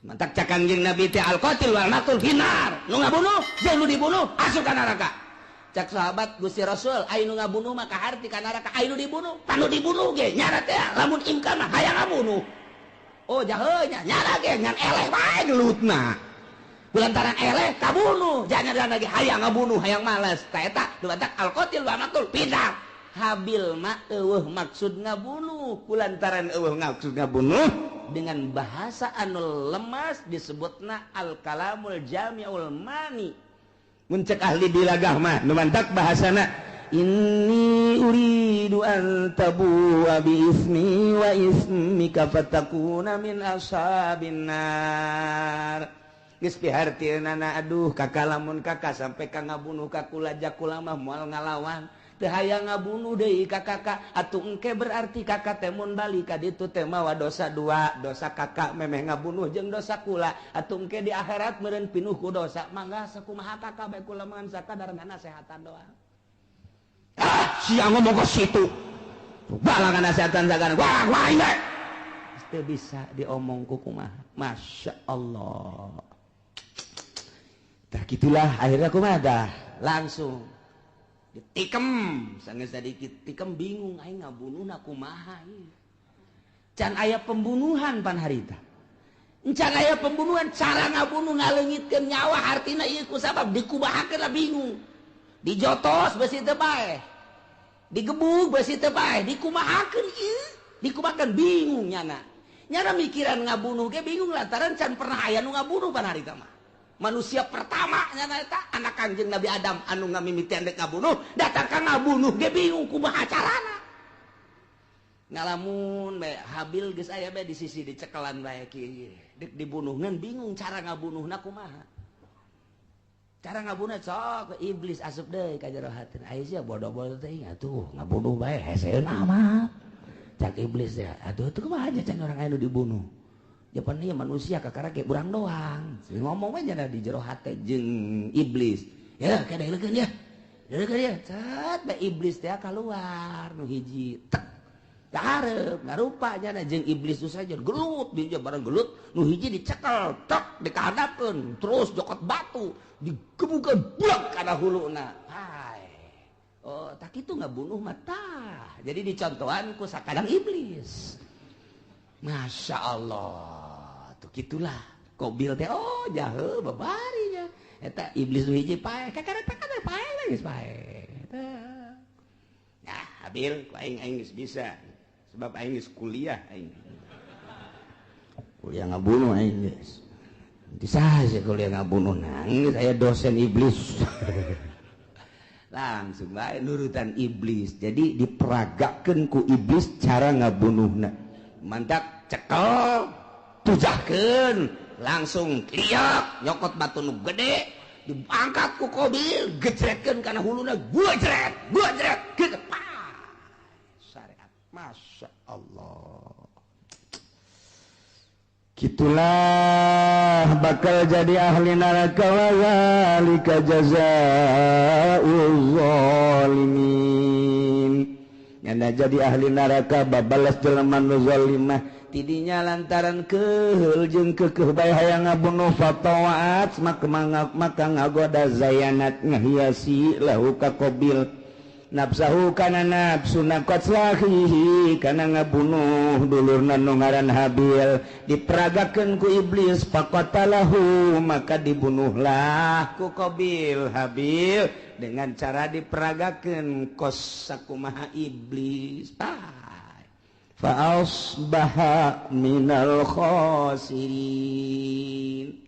Mantak cak Kangjeng Nabi teh al qatil wal maqtul finnar. Nu ngabunuh jeung nu dibunuh asup ka neraka. Cak sahabat Gusti Rasul, aya nu ngabunuh mah kaharti ka neraka, aya nu dibunuh, panu dibunuh ge nyara teh lamun imkan mah hayang ngabunuh. Oh jahe nya nyara ge ngan eleh wae gelutna. Kulantaran eleh kabunuh, jangan lagi hayang ngabunuh, hayang malas. Ta eta dumantak al qatil wal maqtul finnar. Habil mah eueuh maksud ngabunuh, kulantaran eueuh maksud ngabunuh dengan bahasa anu lemas disebutna al kalamul jami'ul mani. Mun cek ahli bilagah mah nu mantak bahasana inni uridu an tabu'a bi ismi wa ismika fatakuna min ashabin nar. Geus pihartieunana aduh kakak lamun kakak sampai ka ngabunuh ka kula jakula mah moal ngalawan. Teu hayang ngabunuh deui ka kakak atuh engke berarti kakak teh mun balik ka ditu teh mawa dosa dua, dosa kakak memeh ngabunuh jeung dosa kula atuh engke di akhirat meureun pinuh ku dosa. Mangga sakumaha kakak bae kula mah sakadar nasehatan doang. Ah sia ngomong ka situ. Balangan nasehatan sagana. Wah wah bae. Teu bisa diomong ku kumaha. Masya Allah. Tah gitulah akhirnya kumaha dah langsung ditikem sanggeus sadikit tikem bingung aing ngabunuhna kumaha ieu. Can aya pembunuhan pan harita. Can aya pembunuhan cara ngabunuh ngaleungitkeun nyawa artina ieu ku sabab dikubahakeun lah bingung. Dijotos besi teu paeh. Digebug besi teu paeh, dikumahakeun ieu, dikumahakeun bingung nyana. Nyana mikiran ngabunuh ge bingung lantaran can pernah aya nu ngabunuh pan harita mah. Manusia pertama nyana eta anak Kangjeng Nabi Adam anu ngamimitian dek ngabunuh, datang ka ngabunuh ge bingung kumaha carana. Ngalamun bae Habil geus aya bae di sisi dicekelan bae kieu. Dek dibunuh ngan bingung cara ngabunuhna kumaha. Cara ngabunuh sok iblis asup deui ka jero hatina. Aya sia bodoh-bodoh teh atuh ngabunuh bae heseun amat. Cak iblis ya, atuh teu kumaha aja can urang aya nu dibunuh. Japan ieu manusia kakara ge urang doang. Ngomong we nya di jero hate jeung iblis. Ya kada leukeun ya. Leukeun ya. Cet bae iblis teh kaluar nu hiji. Tek. Kahareup ngarupa nya jeung iblis tu saja gelut di bareng gelut nu hiji dicekel tek dikahadapkeun terus jokot batu digebukeun blek kana huluna. Hai. Oh, tak kitu ngabunuh mah tah. Jadi dicontohan ku sakadang iblis. Masya Allah, tuh gitulah. Kobil teh, oh jahe babarinya. Eta iblis nu hiji paeh, kakara takana paeh geus paeh. Nah, Habil, ku aing aing geus bisa. Sebab aing geus kuliah aing. Kuliah ngabunuh aing geus. Bisa sih kuliah ngabunuh nangis aya dosen iblis. Langsung bae nurutan iblis. Jadi diperagakeun ku iblis cara ngabunuhna. Mantak cekel tujahkeun langsung liak nyokot batu nu gede diangkat ku Kobil gejretkeun kana huluna gua jret gitu syariat. Masya Allah gitulah bakal jadi ahli neraka wa zalika jazaa'ul zalimin. Nyana jadi ahli neraka babalas jelema nu zalimah tidinya lantaran keheul jeung keukeuh bae hayang ngabunuh fatawaat maka ngagoda zayanat ngahiasi lahu ka Qabil nafsahu kana nafsuna qatlahihi kana ngabunuh dulurna nu ngaran Habil diperagakeun ku iblis faqatalahu maka dibunuhlah ku Qabil Habil dengan cara diperagakeun kos sakumaha iblis. Fa asbaha minal khasirin.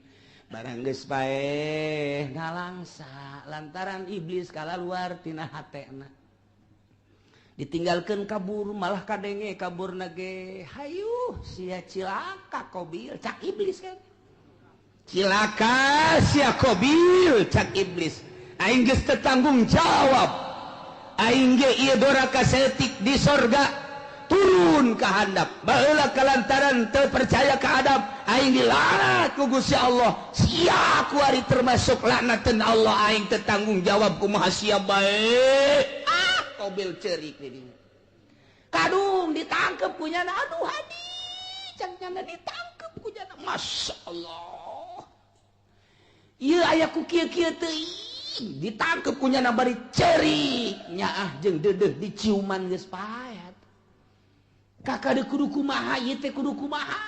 Barang geus paeh ngalangsa lantaran iblis kalaluar tina hatena. Ditinggalkeun kabur malah kadenge kaburna ge hayuh sia cilaka Qabil cak iblis kan. Cilaka sia Qabil cak iblis. Aing geus teu tanggung jawab. Aing ge ieu doraka saeutik di sorga. Turun Turun ka handap baheula kalantaran teu percaya ka Adam, aing dilaknat ku Gusti Allah. Sia kuari termasuk laknatan Allah, aing teu tanggung jawab kumaha sia bae. Ah, Kobil cerik di dinya. Kadung ditangkep ku nyana. Aduh, hadi cang nyana ditangkep ku nyana. Masya Allah, ieu aya ku kieu-kieu teuing. Ditangkep ku nyana bari cerik, nyaah jeung deudeuh diciuman geus payat. Kakak de kudu kumaha ieu teh, kudu kumaha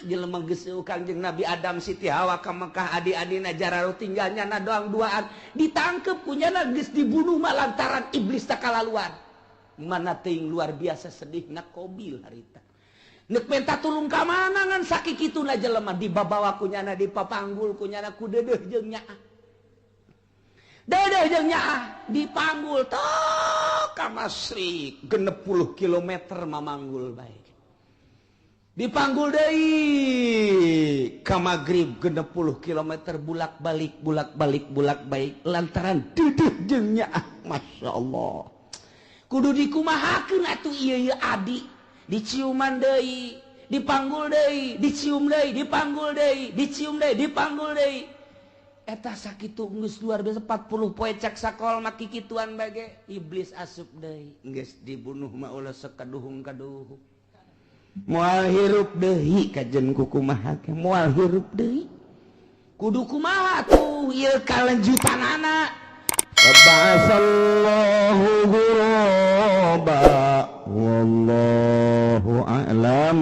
jelema geus? Kangjeng Nabi Adam, Siti Hawa ka Mekah, adi-adina jararo tinggal nyana doang duaan. Ditangkep ku nyana, geus dibunuh mah lantaran iblis tak kalaluan. Mana teuing luar biasa sedih nak Kobil harita. Nek minta tulung ka mana ngan sakikituna jelema dibabawa ku nyana, dipapanggul ku nyana, ku deudeuh jeung nyaah. Deudeuh jeung nyaah dipanggul tok ka Masrik 60 kilometer mamanggul bae. Dipanggul deui ka Magrib 60 kilometer, bulak balik, bulak balik, bulak balik lantaran deudeuh jeung nyaah. Masya Allah, kudu dikumahakeun atuh ieu? Ieu adi diciuman deui, dipanggul deui, dicium deui, dipanggul deui, dicium deui, dipanggul deui. Eta sakitu geus luar biasa 40 poe cak sakol mah kikituan bage. Iblis asup deui, geus dibunuh mah ulah sekaduhung kaduhung, moal hirup deui. Kajen kukumaha ke moal hirup deui, kudu kumaha tuh ieu kalanjutanana? فبعث الله غرابا والله أعلم.